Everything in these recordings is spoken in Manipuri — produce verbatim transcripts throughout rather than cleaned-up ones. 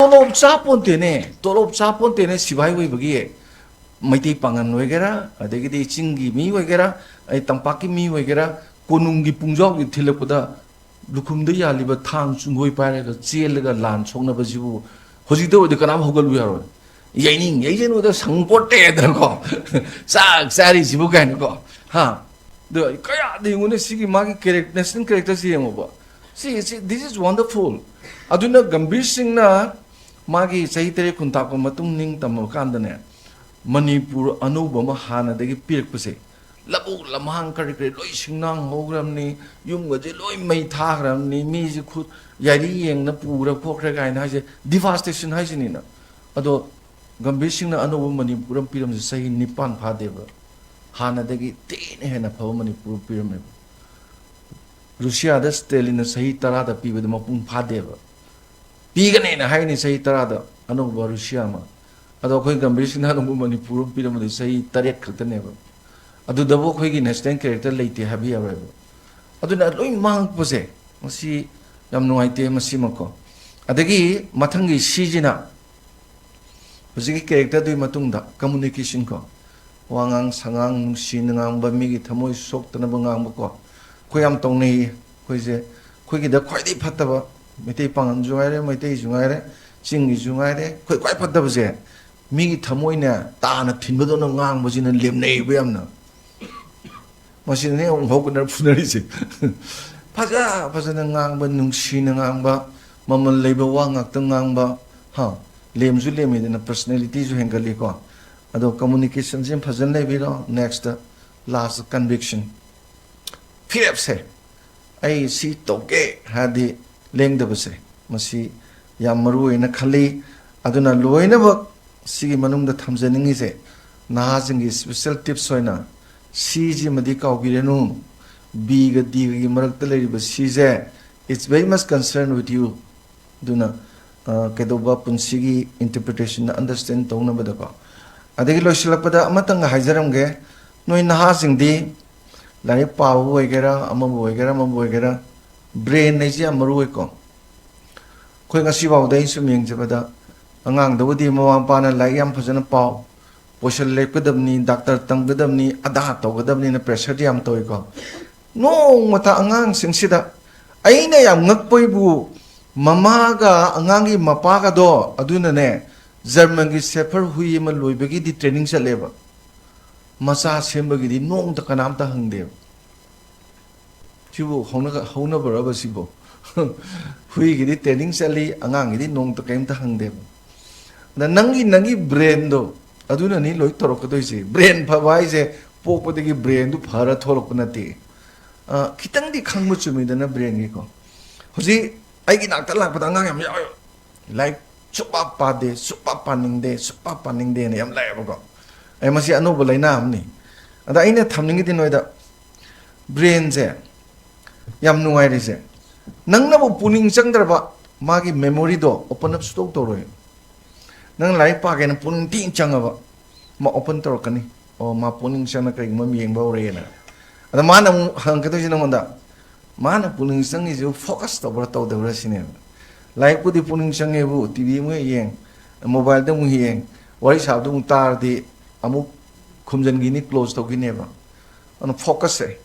ꯇꯣꯂꯣꯞ ꯆꯥ ꯄꯣꯟꯇꯦꯅꯦ, ꯇꯣꯂꯣꯞ ꯆꯥ ꯄꯣꯟꯇꯦꯅꯦ ꯁꯤꯐꯥꯏ ꯑꯣꯏꯕꯒꯤ꯫ ꯃꯩꯇꯩ ꯄꯥꯉꯟ ꯑꯣꯏꯒꯦꯔꯥ, ꯑꯗꯒꯤꯗꯤ ꯆꯤꯡꯒꯤ ꯃꯤ ꯑꯣꯏꯒꯦꯔꯥ, ꯑꯩ ꯇꯝꯄꯥꯛꯀꯤ ꯃꯤ ꯑꯣꯏꯒꯦꯔꯥ, ꯀꯣꯅꯨꯡꯒꯤ ꯄꯨꯡꯖꯥꯎꯒꯤ ꯊꯤꯜꯂꯛꯄꯗ ꯂꯨꯈꯨꯝꯗ ꯌꯥꯜꯂꯤꯕ ꯊꯥꯡ ꯆꯨꯡꯒꯣꯏ ꯄꯥꯏꯔꯒ ꯆꯦꯜꯂꯒ ꯂꯥꯟ ꯁꯣꯛꯅꯕꯁꯤꯕꯨ ꯍꯧꯖꯤꯛꯇ ꯑꯣꯏꯔꯗꯤ ꯀꯅꯥꯝ ꯍꯧꯒꯠꯂꯨ ꯌꯥꯔꯣꯏ꯫ ꯌꯩꯅꯤꯡ ꯌꯩꯖꯅꯨꯗ ꯁꯪꯄꯣꯠꯇꯦꯗꯅꯀꯣ꯫ ꯆꯥꯛ ꯆꯥꯔꯤꯁꯤꯕꯨ ꯀꯥꯏꯅꯀꯣ꯫ ꯍꯥ? ꯑꯗꯣ ꯀꯌꯥꯗ ꯌꯦꯡꯉꯨꯅꯦ ꯁꯤꯒꯤ ꯃꯥꯒꯤ ꯀꯦꯔꯦꯛ-, ꯅꯦꯁꯅꯦꯜ ꯀꯦꯔꯦꯛꯇꯔꯁꯤ ꯌꯦꯡꯉꯣꯕ꯫ ꯁꯤ, ꯁꯤ, this is wonderful꯫ ꯑꯗꯨꯅ ꯒꯝꯚꯤꯔ ꯁꯤꯡꯅ ꯃꯥꯒꯤ ꯆꯍꯤ ꯇꯔꯦꯠ ꯈꯨꯟꯇꯥꯛꯄ ꯃꯇꯨꯡ ꯅꯤꯡ ꯇꯝꯃꯕ ꯀꯥꯟꯗꯅꯦ, ꯃꯅꯤꯄꯨꯔ ꯑꯅꯧꯕ ꯑꯃ ꯍꯥꯟꯅꯗꯒꯤ ꯄꯤꯔꯛꯄꯁꯦ, ꯂꯧꯕꯨꯛ ꯂꯝꯍꯥꯡ ꯀꯔꯤ ꯀꯔꯤ ꯂꯣꯏ ꯁꯤꯡꯅꯥꯡ ꯍꯧꯈ꯭ꯔꯕꯅꯤ, ꯌꯨꯝꯒꯁꯦ ꯂꯣꯏ ꯃꯩ ꯊꯥꯈ꯭ꯔꯕꯅꯤ, ꯃꯤꯁꯦ ꯈꯨꯠ ꯌꯥꯏꯔꯤ ꯌꯦꯡꯅ ꯄꯨꯈ꯭ꯔ ꯈꯣꯠꯈ꯭ꯔꯦ ꯀꯥꯏꯅ ꯍꯥꯏꯁꯦ ꯗꯤꯚꯥꯁꯇꯦꯁꯟ ꯍꯥꯏꯁꯤꯅꯤꯅ꯫ ꯑꯗꯣ ꯒꯝꯚꯤꯔ ꯁꯤꯡꯅ ꯑꯅꯧꯕ ꯃꯅꯤꯄꯨꯔ ꯑꯃ ꯄꯤꯔꯝꯕꯁꯦ ꯆꯍꯤ ꯅꯤꯄꯥꯟ ꯐꯥꯗꯦꯕ꯫ ꯍꯥꯟꯅꯗꯒꯤ ꯊꯤꯅ ꯍꯦꯟꯅ ꯐꯕ ꯃꯅꯤꯄꯨꯔ ꯑꯃ ꯄꯤꯔꯝꯃꯦꯕ꯫ ꯔꯨꯁꯤꯌꯥꯗ ꯁ꯭ꯇꯦꯂꯤꯟꯅ ꯆꯍꯤ ꯇꯔꯥꯗ ꯄꯤꯕꯗ ꯃꯄꯨꯡ ꯐꯥꯗꯦꯕ꯫ ꯄꯤꯒꯅꯦꯅ ꯍꯥꯏꯅꯤ ꯆꯍꯤ ꯇꯔꯥꯗ ꯑꯅꯧꯕ ꯔꯨꯁꯤꯌꯥ ꯑꯃ꯫ ꯑꯗꯣ ꯑꯩꯈꯣꯏ ꯒꯝꯚꯤꯔ ꯁꯤꯡꯅ ꯑꯅꯧꯕ ꯃꯅꯤꯄꯨꯔ ꯑꯃ ꯄꯤꯔꯝꯕꯗ ꯆꯍꯤ ꯇꯔꯦꯠ ꯈꯛꯇꯅꯦꯕ꯫ ꯑꯗꯨꯗꯕꯨ ꯑꯩꯈꯣꯏꯒꯤ ꯅꯦꯁꯅꯦꯜ ꯀꯦꯔꯦꯛꯇꯔ ꯂꯩꯇꯦ ꯍꯥꯏꯕ ꯌꯥꯔꯣꯏꯕ꯫ ꯑꯗꯨꯅ ꯂꯣꯏ ꯃꯥꯡꯉꯛꯄꯁꯦ ꯃꯁꯤ ꯌꯥꯝ ꯅꯨꯡꯉꯥꯏꯇꯦ ꯃꯁꯤꯃꯀꯣ꯫ ꯑꯗꯒꯤ ꯃꯊꯪꯒꯤ ꯁꯤꯁꯤꯅ ꯍꯧꯖꯤꯛꯀꯤ ꯀꯦꯔꯦꯛꯇꯔꯗꯨꯒꯤ ꯃꯇꯨꯡꯗ ꯀꯝꯃꯨꯅꯤꯀꯦꯁꯟ ꯀꯣ, ꯋꯥꯉꯥꯡ ꯁꯉꯥꯡ ꯅꯨꯡꯁꯤꯅ ꯉꯥꯡꯕ, ꯃꯤꯒꯤ ꯊꯃꯣꯏ ꯁꯣꯛꯇꯅꯕ ꯉꯥꯡꯕꯀꯣ꯫ ꯑꯩꯈꯣꯏ ꯌꯥꯝ ꯇꯧꯅꯩꯌꯦ ꯑꯩꯈꯣꯏꯁꯦ꯫ ꯑꯩꯈꯣꯏꯒꯤꯗ ꯈ꯭ꯋꯥꯏꯗꯒꯤ ꯐꯠꯇꯕ, ꯃꯩꯇꯩ ꯄꯥꯉꯟꯁꯨ ꯍꯥꯏꯔꯦ, ꯃꯩꯇꯩꯁꯨ ꯍꯥꯏꯔꯦ, ꯆꯤꯡꯒꯤꯁꯨ ꯍꯥꯏꯔꯦ, ꯑꯩꯈꯣꯏ ꯈ꯭ꯋꯥꯏ ꯐꯠꯇꯕꯁꯦ ꯃꯤꯒꯤ ꯊꯃꯣꯏꯅꯦ ꯇꯥꯅ ꯊꯤꯟꯕꯗꯧꯅ ꯉꯥꯡꯕꯁꯤꯅ ꯂꯦꯝꯅꯩꯌꯦꯕ ꯌꯥꯝꯅ꯫ ꯃꯁꯤꯗꯅꯦ ꯑꯃꯨꯛ ꯍꯧꯒꯠꯅꯔ ꯐꯨꯅꯔꯤꯁꯦ꯫ ꯐꯖ ꯐꯖꯅ ꯉꯥꯡꯕ, ꯅꯨꯡꯁꯤꯅ ꯉꯥꯡꯕ, ꯃꯃꯜ ꯂꯩꯕ ꯋꯥ ꯉꯥꯛꯇ ꯉꯥꯡꯕ, ꯍꯥ, ꯂꯦꯝꯁꯨ ꯂꯦꯝꯃꯤꯗꯅ ꯄꯔꯁꯅꯦꯂꯤꯇꯤꯁꯨ ꯍꯦꯟꯒꯠꯂꯤꯀꯣ꯫ ꯑꯗꯣ ꯀꯝꯃꯨꯅꯤꯀꯦꯁꯟꯁꯦ ꯐꯖꯅ ꯂꯩꯕꯤꯔꯣ꯫ Next, last ꯀꯟꯚꯤꯛꯁꯟ꯫ ꯐꯤꯔꯦꯞꯁꯦ ꯑꯩ ꯁꯤ ꯇꯧꯒꯦ ꯍꯥꯏꯔꯗꯤ ꯂꯦꯡꯗꯕꯁꯦ, ꯃꯁꯤ ꯌꯥꯝ ꯃꯔꯨ ꯑꯣꯏꯅ ꯈꯜꯂꯤ꯫ ꯑꯗꯨꯅ ꯂꯣꯏꯅꯃꯛ ꯁꯤꯒꯤ ꯃꯅꯨꯡꯗ ꯊꯝꯖꯅꯤꯡꯉꯤꯁꯦ, ꯅꯍꯥꯁꯤꯡꯒꯤ ꯁ꯭ꯄꯦꯁꯦꯜ ꯇꯤꯞꯁ ꯑꯣꯏꯅ ꯁꯤꯁꯤꯃꯗꯤ ꯀꯥꯎꯕꯤꯔꯅꯨ꯫ ꯕꯤꯒ ꯗꯤꯒꯒꯤ ꯃꯔꯛꯇ ꯂꯩꯔꯤꯕ ꯁꯤꯁꯦ, it's very much concerned with you꯫ ꯑꯗꯨꯅ, ꯑ, ꯀꯩꯗꯧꯕ ꯄꯨꯟꯁꯤꯒꯤ ꯏꯟꯇꯔꯄ꯭ꯔꯤꯇꯦꯁꯟꯗ ꯑꯟꯗꯔꯁ꯭ꯇꯦꯟ ꯇꯧꯅꯕꯗꯀꯣ꯫ ꯑꯗꯒꯤ ꯂꯣꯏꯁꯤꯜꯂꯛꯄꯗ ꯑꯃꯇꯪꯒ ꯍꯥꯏꯖꯔꯝꯒꯦ, ꯅꯣꯏ ꯅꯍꯥꯁꯤꯡꯗꯤ ꯂꯥꯏꯔꯤꯛ ꯄꯥꯕꯕꯨ ꯑꯣꯏꯒꯦꯔꯥ, ꯑꯃꯕꯨ ꯑꯣꯏꯒꯦꯔꯥ, ꯑꯃꯕꯨ ꯑꯣꯏꯒꯦꯔꯥ, ꯕ꯭ꯔꯦꯟ ꯍꯥꯏꯁꯤ ꯌꯥꯝ ꯃꯔꯨ ꯑꯣꯏꯀꯣ꯫ ꯑꯩꯈꯣꯏ ꯉꯁꯤꯐꯥꯎꯗ ꯑꯩ ꯁꯨꯝ ꯌꯦꯡꯖꯕꯗ, ꯑꯉꯥꯡꯗꯕꯨꯗꯤ ꯃꯃꯥ ꯃꯄꯥꯅ ꯂꯥꯏꯔꯤꯛ ꯌꯥꯝ ꯐꯖꯅ ꯄꯥꯎ, ꯄꯣꯁꯜ ꯂꯦꯞꯀꯗꯕꯅꯤ, ꯗꯥꯛꯇꯔ ꯇꯝꯒꯗꯕꯅꯤ, ꯑꯗꯥ ꯇꯧꯒꯗꯕꯅꯤꯅ pressureꯗꯤ ꯌꯥꯝ ꯇꯧꯏꯀꯣ꯫ ꯅꯣꯡꯃꯇ ꯑꯉꯥꯡꯁꯤꯡꯁꯤꯗ ꯑꯩꯅ ꯌꯥꯝ ꯉꯛꯄꯩꯕꯨ, ꯃꯃꯥꯒ ꯑꯉꯥꯡꯒꯤ ꯃꯄꯥꯒꯗꯣ ꯑꯗꯨꯅꯅꯦ, ꯖꯔꯃꯟꯒꯤ ꯁꯦꯐꯔ ꯍꯨꯏ ꯑꯃ ꯂꯣꯏꯕꯒꯤꯗꯤ training ꯆꯠꯂꯦꯕ, ꯃꯆꯥ ꯁꯦꯝꯕꯒꯤꯗꯤ ꯅꯣꯡꯃꯇ ꯀꯅꯥꯝꯇ ꯍꯪꯗꯦꯕ꯫ ꯁꯤꯕꯨ ꯍꯧꯅ-, ꯍꯧꯅꯕꯔꯕ ꯁꯤꯕꯨ? ꯍꯨꯏꯒꯤꯗꯤ training ꯆꯠꯂꯤ, ꯑꯉꯥꯡꯒꯤꯗꯤ ꯅꯣꯡꯃꯇ ꯀꯔꯤꯝꯇ ꯍꯪꯗꯦꯕ꯫ ꯑꯗ ꯅꯪꯒꯤ, ꯅꯪꯒꯤ brainꯗꯣ ꯑꯗꯨꯅꯅꯤ ꯂꯣꯏ ꯇꯧꯔꯛꯀꯗꯣꯏꯁꯦ꯫ Brain ꯐꯕ ꯍꯥꯏꯁꯦ ꯄꯣꯛꯄꯗꯒꯤ brainꯗꯨ ꯐꯔ ꯊꯣꯛꯂꯛꯄ ꯅꯠꯇꯦ꯫ ꯑ, ꯈꯤꯇꯪꯗꯤ ꯈꯪꯕ ꯆꯨꯝꯃꯤꯗꯅ brainꯒꯤꯀꯣ꯫ ꯍꯧꯖꯤꯛ ꯑꯩꯒꯤ ꯅꯥꯛꯇ ꯂꯥꯛꯄꯗ ꯑꯉꯥꯡ ꯌꯥꯝ ꯌꯥꯎꯋꯦꯕ꯫ ꯂꯥꯏꯔꯤꯛ ꯁꯨꯛꯄꯥ ꯄꯥꯗꯦ, ꯁꯨꯛꯄꯥ ꯄꯥꯅꯤꯡꯗꯦ, ꯁꯨꯛꯄꯥ ꯄꯥꯅꯤꯡꯗꯦꯅ ꯌꯥꯝ ꯂꯥꯛꯑꯦꯕꯀꯣ꯫ ꯑꯩ ꯃꯁꯤ ꯑꯅꯧꯕ ꯂꯥꯏꯅꯥ ꯑꯃꯅꯤ꯫ ꯑꯗ ꯑꯩꯅ ꯊꯝꯅꯤꯡꯉꯤꯗꯤ ꯅꯣꯏꯗ, brainꯁꯦ ꯌꯥꯝ ꯅꯨꯡꯉꯥꯏꯔꯤꯁꯦ, ꯅꯪꯅꯕꯨ ꯄꯨꯛꯅꯤꯡ ꯆꯪꯗ꯭ꯔꯕ ꯃꯥꯒꯤ memoryꯗꯣ open up ꯁꯨꯇꯧ ꯇꯧꯔꯣꯏ꯫ ꯅꯪ ꯂꯥꯏꯔꯤꯛ ꯄꯥꯒꯦꯅ ꯄꯨꯛꯅꯤꯡ ꯊꯤꯅ ꯆꯪꯉꯕ, ꯃꯥ open ꯇꯧꯔꯛꯀꯅꯤ꯫ ꯑꯣ, ꯃꯥ ꯄꯨꯛꯅꯤꯡ ꯆꯪꯅ ꯀꯔꯤꯒꯨꯝꯕ ꯑꯃ ꯌꯦꯡꯕ ꯍꯧꯔꯦꯅ꯫ ꯑꯗ ꯃꯥꯅ ꯑꯃꯨꯛ ꯍꯪꯉꯛꯀꯗꯣꯏꯁꯦ ꯅꯉꯣꯟꯗ, ꯃꯥꯅ ꯄꯨꯛꯅꯤꯡ ꯆꯪꯉꯤꯁꯤꯕꯨ focus ꯇꯧꯕ꯭ꯔꯥ ꯇꯧꯗꯕ꯭ꯔꯥ ꯁꯤꯅꯦꯕ꯫ ꯂꯥꯏꯔꯤꯛꯄꯨꯗꯤ ꯄꯨꯛꯅꯤꯡ ꯆꯪꯉꯦꯕꯨ, TV ꯑꯃꯨꯛ ꯌꯦꯡ, mobileꯗ ꯑꯃꯨꯛ ꯌꯦꯡ, ꯋꯥꯔꯤ ꯁꯥꯕꯗ ꯑꯃꯨꯛ ꯇꯥꯔꯗꯤ ꯑꯃꯨꯛ ꯈꯨꯝꯖꯤꯟꯈꯤꯅꯤ, close ꯇꯧꯈꯤꯅꯦꯕ꯫ ꯑꯗꯨꯅ focusꯁꯦ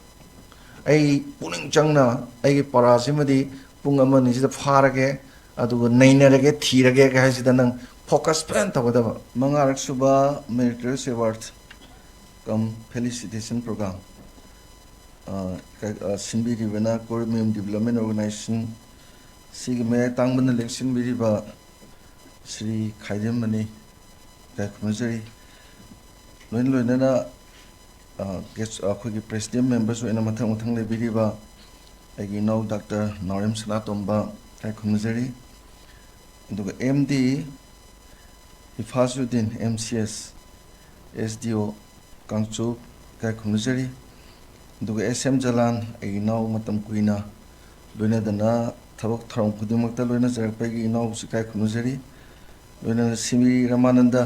ꯑꯩ ꯄꯨꯛꯅꯤꯡ ꯆꯪꯅ ꯑꯩꯒꯤ ꯄꯔꯥꯁꯤꯃꯗꯤ ꯄꯨꯡ ꯑꯃ ꯑꯅꯤꯁꯤꯗ ꯐꯥꯔꯒꯦ, ꯑꯗꯨꯒ ꯅꯩꯅꯔꯒꯦ, ꯊꯤꯔꯒꯦ ꯍꯥꯏꯁꯤꯗ ꯅꯪ focus ꯐꯖꯅ ꯇꯧꯒꯗꯕ꯫ ꯃꯉꯥꯔꯛ ꯁꯨꯕ Meritorious Award cum Felicitation Program, ꯑ, ꯀ-, ꯑ, ꯁꯤꯟꯕꯤꯔꯤꯕꯅ Korean Development Organization, ꯁꯤꯒꯤ ꯃꯌꯥꯏ ꯇꯥꯡꯕꯅ ꯂꯦꯡꯁꯤꯟꯕꯤꯔꯤꯕ ꯁ꯭ꯔꯤ ꯈꯥꯏꯗꯦꯝꯕꯅꯤ꯫ ꯏꯀꯥꯏ ꯈꯨꯝꯅꯖꯔꯤ꯫ ꯂꯣꯏꯅ ꯂꯣꯏꯅꯅ, ꯑ, guest, ꯑꯩꯈꯣꯏꯒꯤ president members ꯑꯣꯏꯅ ꯃꯊꯪ ꯃꯊꯪ ꯂꯩꯕꯤꯔꯤꯕ ꯑꯩꯒꯤ ꯏꯅꯥꯎ ꯗꯥꯛꯇꯔ ꯅꯥꯎꯔꯦꯝ ꯁꯅꯥꯇꯣꯝꯕ ꯏꯀꯥꯏ ꯈꯨꯝꯅꯖꯔꯤ꯫ ꯑꯗꯨꯒ MD ꯍꯤꯐꯥꯖꯨꯗꯤꯟ, MCS, SDO ꯀꯥꯡꯆꯨꯞ ꯏꯀꯥꯏ ꯈꯨꯝꯅꯖꯔꯤ꯫ ꯑꯗꯨꯒ SM ꯖꯂꯥꯟ, ꯑꯩꯒꯤ ꯏꯅꯥꯎ ꯃꯇꯝ ꯀꯨꯏꯅ ꯂꯣꯏꯅꯗꯅ ꯊꯕꯛ ꯊꯧꯔꯝ ꯈꯨꯗꯤꯡꯃꯛꯇ ꯂꯣꯏꯅꯖꯔꯛꯄ ꯑꯩꯒꯤ ꯏꯅꯥꯎꯁꯨ ꯏꯀꯥꯏ ꯈꯨꯝꯅꯖꯔꯤ꯫ ꯂꯣꯏꯅꯅ ꯁꯤꯕꯤ ꯔꯃꯥꯅꯟꯗ,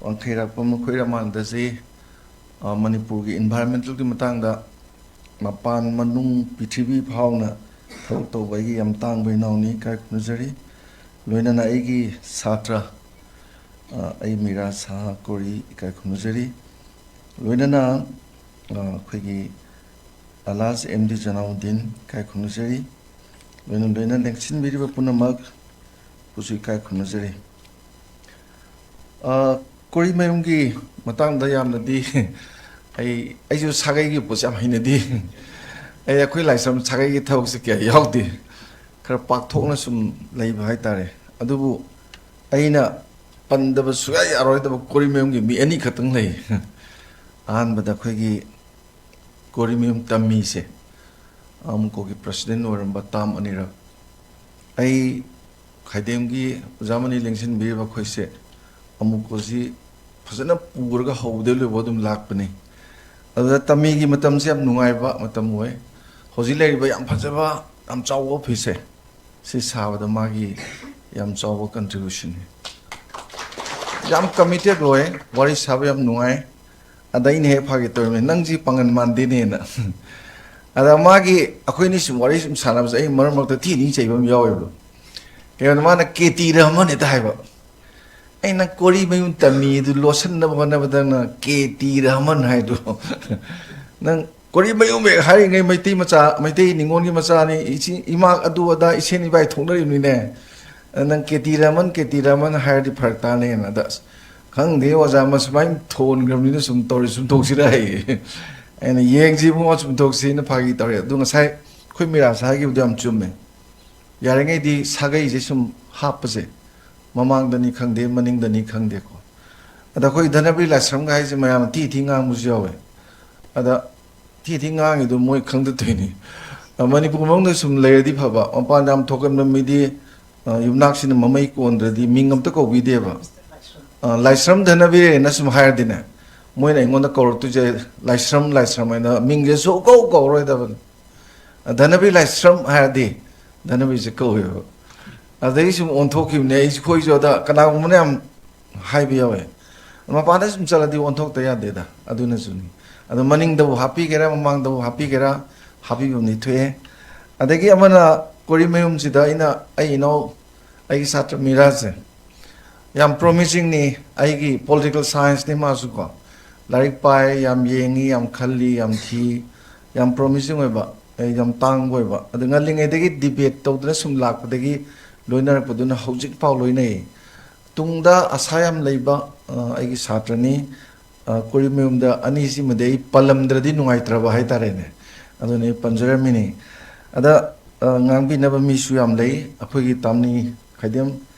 ꯋꯥꯡꯈꯩꯔꯥꯛꯄꯝ ꯃꯈꯣꯏ ꯔꯃꯥꯅꯟꯗꯁꯤ, ꯑ, ꯃꯅꯤꯄꯨꯔꯒꯤ environmentalꯒꯤ ꯃꯇꯥꯡꯗ ꯃꯄꯥꯟ ꯃꯅꯨꯡ ꯄ꯭ꯔꯤꯊꯤꯕꯤ ꯐꯥꯎꯅ ꯊꯕꯛ ꯇꯧꯕ ꯑꯩꯒꯤ ꯌꯥꯝ ꯇꯥꯡꯕ ꯏꯅꯥꯎꯅꯤ, ꯏꯀꯥꯏ ꯈꯨꯝꯅꯖꯔꯤ꯫ ꯂꯣꯏꯅꯅ ꯑꯩꯒꯤ ꯁꯥꯇ꯭ꯔ, ꯑ, ꯑꯩ ꯃꯤꯔꯥ ꯁꯍꯥ ꯀꯣꯔꯤ, ꯏꯀꯥꯏ ꯈꯨꯝꯅꯖꯔꯤ꯫ ꯂꯣꯏꯅꯅ, ꯑ, ꯑꯩꯈꯣꯏꯒꯤ ꯑꯂꯥꯖ ꯑꯦꯝ ꯗꯤ ꯖꯅꯥꯎꯗꯤꯟ, ꯏꯀꯥꯏ ꯈꯨꯝꯅꯖꯔꯤ꯫ ꯂꯣꯏꯅ ꯂꯣꯏꯅ ꯂꯦꯡꯁꯤꯟꯕꯤꯔꯤꯕ ꯄꯨꯝꯅꯃꯛ ꯕꯨꯁꯨ ꯏꯀꯥꯏ ꯈꯨꯝꯅꯖꯔꯤ꯫ ꯑ, ꯀꯣꯔꯤꯃꯌꯨꯝꯒꯤ ꯃꯇꯥꯡꯗ ꯌꯥꯝꯅꯗꯤ ꯑꯩ, ꯑꯩꯁꯨ ꯁꯥꯒꯩꯒꯤ ꯄꯣꯠꯁꯦ ꯌꯥꯝ ꯍꯩꯅꯗꯦ꯫ ꯑꯩ, ꯑꯩꯈꯣꯏ ꯂꯥꯏꯁ꯭ꯔꯝ ꯁꯥꯒꯩꯒꯤ ꯊꯕꯛꯁꯦ ꯀꯌꯥ ꯌꯥꯎꯗꯦ꯫ ꯈꯔ ꯄꯥꯛꯊꯣꯛꯅ ꯁꯨꯝ ꯂꯩꯕ ꯍꯥꯏꯇꯥꯔꯦ꯫ ꯑꯗꯨꯕꯨ ꯑꯩꯅ ꯄꯟꯗꯕ ꯁꯨꯡꯌꯥ ꯌꯥꯔꯣꯏꯗꯕ ꯀꯣꯔꯤꯃꯌꯨꯝꯒꯤ ꯃꯤ ꯑꯅꯤ ꯈꯛꯇꯪ ꯂꯩ꯫ ꯑꯍꯥꯟꯕꯗ ꯑꯩꯈꯣꯏꯒꯤ ꯀꯣꯔꯤꯃꯌꯨꯝ ꯇꯝꯃꯤꯁꯦ, ꯑꯃꯨꯀꯣꯒꯤ ꯄ꯭ꯔꯁꯤꯗꯦꯟ ꯑꯣꯏꯔꯝꯕ ꯇꯥꯝ ꯑꯅꯤꯔꯛ꯫ ꯑꯩ ꯈꯥꯏꯗꯦꯝꯒꯤ ꯑꯣꯖꯥ ꯃꯅꯤ ꯂꯦꯡꯁꯤꯟꯕꯤꯔꯤꯕ ꯑꯩꯈꯣꯏꯁꯦ ꯑꯃꯨꯀꯣꯁꯤ ꯐꯖꯅ ꯄꯨꯔꯒ ꯍꯧꯕꯗꯩ ꯂꯣꯏꯕ ꯑꯗꯨꯝ ꯂꯥꯛꯄꯅꯤ꯫ ꯑꯗꯨꯗ ꯇꯝꯃꯤꯒꯤ ꯃꯇꯝꯁꯦ ꯌꯥꯝ ꯅꯨꯡꯉꯥꯏꯕ ꯃꯇꯝ ꯑꯣꯏ꯫ ꯍꯧꯖꯤꯛ ꯂꯩꯔꯤꯕ ꯌꯥꯝ ꯐꯖꯕ, ꯌꯥꯝ ꯆꯥꯎꯕ ꯑꯣꯐꯤꯁꯁꯦ, ꯁꯤ ꯁꯥꯕꯗ ꯃꯥꯒꯤ ꯌꯥꯝ ꯆꯥꯎꯕ ꯀꯟꯇ꯭ꯔꯤꯕ꯭ꯌꯨꯁꯟꯅꯤ꯫ ꯌꯥꯝ ꯀꯃꯤꯇꯦꯠ ꯑꯣꯏ, ꯋꯥꯔꯤ ꯁꯥꯕ ꯌꯥꯝ ꯅꯨꯡꯉꯥꯏ꯫ ꯑꯗ ꯑꯩꯅ ꯍꯦꯛ ꯐꯥꯒꯦ ꯇꯧꯔꯝꯃꯤ, "ꯅꯪꯁꯤ ꯄꯥꯡꯒꯟ ꯃꯥꯟꯗꯦꯅꯦꯅ"꯫ ꯑꯗ ꯃꯥꯒꯤ, ꯑꯩꯈꯣꯏꯅꯤ ꯁꯨꯝ ꯋꯥꯔꯤ ꯁꯨꯝ ꯁꯥꯟꯅꯕꯁꯦ ꯑꯩ ꯃꯔꯛ ꯃꯔꯛꯇ ꯊꯤ ꯊꯤ ꯆꯩꯕ ꯑꯃ ꯌꯥꯎꯋꯦꯕ꯫ ꯀꯩꯅꯣ, ꯃꯥꯅ "ꯀꯦ ꯇꯤ ꯔꯍꯃꯟ" ꯍꯦꯛꯇ ꯍꯥꯏꯕ꯫ ꯑꯩꯅ ꯀꯣꯔꯤꯃꯌꯨꯝ ꯇꯝꯃꯤ ꯑꯗꯨ ꯂꯣꯠꯁꯤꯟꯅꯕ ꯍꯣꯠꯅꯕꯗ ꯅꯪꯅ "ꯀꯦ ꯇꯤ ꯔꯍꯃꯟ" ꯍꯥꯏꯗꯣ꯫ ꯅꯪ ꯀꯣꯔꯤꯃꯌꯨꯝ ꯍꯦꯛ ꯍꯥꯏꯔꯤꯉꯩ ꯃꯩꯇꯩ ꯃꯆꯥ, ꯃꯩꯇꯩ ꯅꯤꯉꯣꯜꯒꯤ ꯃꯆꯥꯅꯤ, ꯏꯆꯤ-, ꯏꯃꯥ ꯑꯗꯨ ꯑꯗꯥ ꯏꯁꯦꯟ ꯏꯕꯥꯏ ꯊꯣꯛꯅꯔꯤꯕꯅꯤꯅꯦ꯫ ꯅꯪ "ꯀꯦ ꯇꯤ ꯔꯍꯃꯟ, ꯀꯦ ꯇꯤ ꯔꯍꯃꯟ" ꯍꯥꯏꯔꯗꯤ ꯐꯔꯛ ꯇꯥꯅꯦꯅ꯫ ꯑꯗ ꯑꯁ, "ꯈꯪꯗꯦ ꯑꯣꯖꯥ, ꯃꯁꯨꯃꯥꯏꯅ ꯊꯣꯟꯈ꯭ꯔꯕꯅꯤꯅ ꯁꯨꯝ ꯇꯧꯔꯤ, ꯁꯨꯝ ꯇꯧꯁꯤꯔ" ꯍꯥꯏꯌꯦ꯫ ꯑꯩꯅ "ꯌꯦꯡꯁꯤ ꯏꯕꯨꯡꯉꯣ, ꯁꯨꯝ ꯇꯧꯁꯤꯅ" ꯐꯥꯒꯤ ꯇꯧꯔꯦ꯫ ꯑꯗꯨ ꯉꯁꯥꯏ ꯑꯩꯈꯣꯏ ꯃꯤꯔꯥꯁ ꯍꯥꯏꯈꯤꯕꯗꯣ ꯌꯥꯝ ꯆꯨꯝꯃꯦ꯫ ꯌꯥꯔꯤꯉꯩꯗꯤ ꯁꯥꯒꯩꯁꯦ ꯁꯨꯝ ꯍꯥꯞꯄꯁꯦ, ꯃꯃꯥꯡꯗꯅꯤ ꯈꯪꯗꯦ, ꯃꯅꯤꯡꯗꯅꯤ ꯈꯪꯗꯦꯀꯣ꯫ ꯑꯗ ꯑꯩꯈꯣꯏ ꯙꯅꯕꯤꯔ ꯂꯥꯏꯁ꯭ꯔꯝꯒ ꯍꯥꯏꯁꯦ ꯃꯌꯥꯝꯅ ꯊꯤ ꯊꯤ ꯉꯥꯡꯕꯁꯨ ꯌꯥꯎꯋꯦ꯫ ꯑꯗ ꯊꯤ ꯊꯤ ꯉꯥꯡꯉꯤꯗꯣ ꯃꯣꯏ ꯈꯪꯗ ꯇꯧꯏꯅꯤ꯫ ꯑ, ꯃꯅꯤꯄꯨꯔ ꯃꯅꯨꯡꯗ ꯁꯨꯝ ꯂꯩꯔꯗꯤ ꯐꯕ, ꯃꯄꯥꯟꯗ ꯌꯥꯝ ꯊꯣꯛꯀꯟꯕ ꯃꯤꯗꯤ, ꯑ, ꯌꯨꯝꯅꯥꯛꯁꯤꯅ ꯃꯃꯩ ꯀꯣꯟꯗ꯭ꯔꯗꯤ ꯃꯤꯡ ꯑꯝꯇ ꯀꯧꯕꯤꯗꯦꯕ꯫ ꯑ, ꯂꯥꯏꯁ꯭ꯔꯝ ꯙꯅꯕꯤꯔꯦꯅ ꯁꯨꯝ ꯍꯥꯏꯔꯗꯤꯅꯦ, ꯃꯣꯏꯅ ꯑꯩꯉꯣꯟꯗ ꯀꯧꯔꯛꯇꯣꯏꯁꯦ "ꯂꯥꯏꯁ꯭ꯔꯝ, ꯂꯥꯏꯁ꯭ꯔꯝ" ꯍꯥꯏꯅ, ꯃꯤꯡꯁꯦ ꯁꯨꯛꯀꯧ ꯀꯧꯔꯣꯏꯗꯕꯅꯤ꯫ ꯙꯅꯕꯤꯔ ꯂꯥꯏꯁ꯭ꯔꯝ ꯍꯥꯏꯔꯗꯤ ꯙꯅꯕꯤꯔꯁꯦ ꯀꯧꯋꯦꯕ꯫ ꯑꯗꯩ ꯁꯨꯝ ꯑꯣꯟꯊꯣꯛꯈꯤꯕꯅꯦ꯫ ꯑꯩꯁꯨ, ꯑꯩꯈꯣꯏꯁꯨ ꯑꯗ ꯀꯅꯥꯒꯨꯝꯕꯅ ꯌꯥꯝ ꯍꯥꯏꯕ ꯌꯥꯎꯋꯦ, "ꯃꯄꯥꯟꯗ ꯁꯨꯝ ꯆꯠꯂꯗꯤ ꯑꯣꯟꯊꯣꯛꯇ ꯌꯥꯗꯦꯗ", ꯑꯗꯨꯅꯁꯨꯅꯤ꯫ ꯑꯗꯣ ꯃꯅꯤꯡꯗꯕꯨ ꯍꯥꯞꯄꯤꯒꯦꯔꯥ, ꯃꯃꯥꯡꯗꯕꯨ ꯍꯥꯞꯄꯤꯒꯦꯔꯥ, ꯍꯥꯞꯄꯤꯐꯝꯗꯤ ꯊꯣꯛꯑꯦ꯫ ꯑꯗꯒꯤ ꯑꯃꯅ ꯀꯣꯔꯤꯃꯌꯨꯝꯁꯤꯗ ꯑꯩꯅ, ꯑꯩ ꯏꯅꯥꯎ, ꯑꯩꯒꯤ ꯁꯥꯇ꯭ꯔ ꯃꯤꯔꯥꯖꯁꯦ ꯌꯥꯝ ꯄ꯭ꯔꯣꯃꯤꯁꯤꯡꯅꯤ꯫ ꯑꯩꯒꯤ ꯄꯣꯂꯤꯇꯤꯀꯦꯜ ꯁꯥꯏꯟꯁꯅꯤ ꯃꯥꯁꯨ ꯀꯣ, ꯂꯥꯏꯔꯤꯛ ꯄꯥꯏ, ꯌꯥꯝ ꯌꯦꯡꯉꯤ, ꯌꯥꯝ ꯈꯜꯂꯤ, ꯌꯥꯝ ꯊꯤ, ꯌꯥꯝ ꯄ꯭ꯔꯣꯃꯤꯁꯤꯡ ꯑꯣꯏꯕ, ꯑꯩ ꯌꯥꯝ ꯇꯥꯡꯕ ꯑꯣꯏꯕ꯫ ꯑꯗꯨ ꯉꯜꯂꯤꯉꯩꯗꯒꯤ ꯗꯤꯕꯦꯠ ꯇꯧꯗꯅ ꯁꯨꯝ ꯂꯥꯛꯄꯗꯒꯤ ꯂꯣꯏꯅꯔꯛꯄꯗꯨꯅ ꯍꯧꯖꯤꯛ ꯐꯥꯎ ꯂꯣꯏꯅꯩ꯫ ꯇꯨꯡꯗ ꯑꯁꯥ ꯌꯥꯝ ꯂꯩꯕ ꯑ, ꯑꯩꯒꯤ ꯁꯥꯇ꯭ꯔꯅꯤ꯫ ꯑ, ꯀꯣꯔꯤꯃꯌꯨꯝꯗ ꯑꯅꯤꯁꯤꯃꯗꯤ ꯑꯩ ꯄꯜꯂꯝꯗ꯭ꯔꯗꯤ ꯅꯨꯡꯉꯥꯏꯇ꯭ꯔꯕ ꯍꯥꯏꯇꯥꯔꯦꯅꯦ꯫ ꯑꯗꯨꯅ ꯑꯩ ꯄꯟꯖꯔꯝꯃꯤꯅꯤ꯫ ꯑꯗ ꯑ, ꯉꯥꯡꯕꯤꯅꯕ ꯃꯤꯁꯨ ꯌꯥꯝ ꯂꯩ꯫ ꯑꯩꯈꯣꯏꯒꯤ ꯇꯥꯝꯅꯤ ꯈꯥꯏꯗꯦꯝ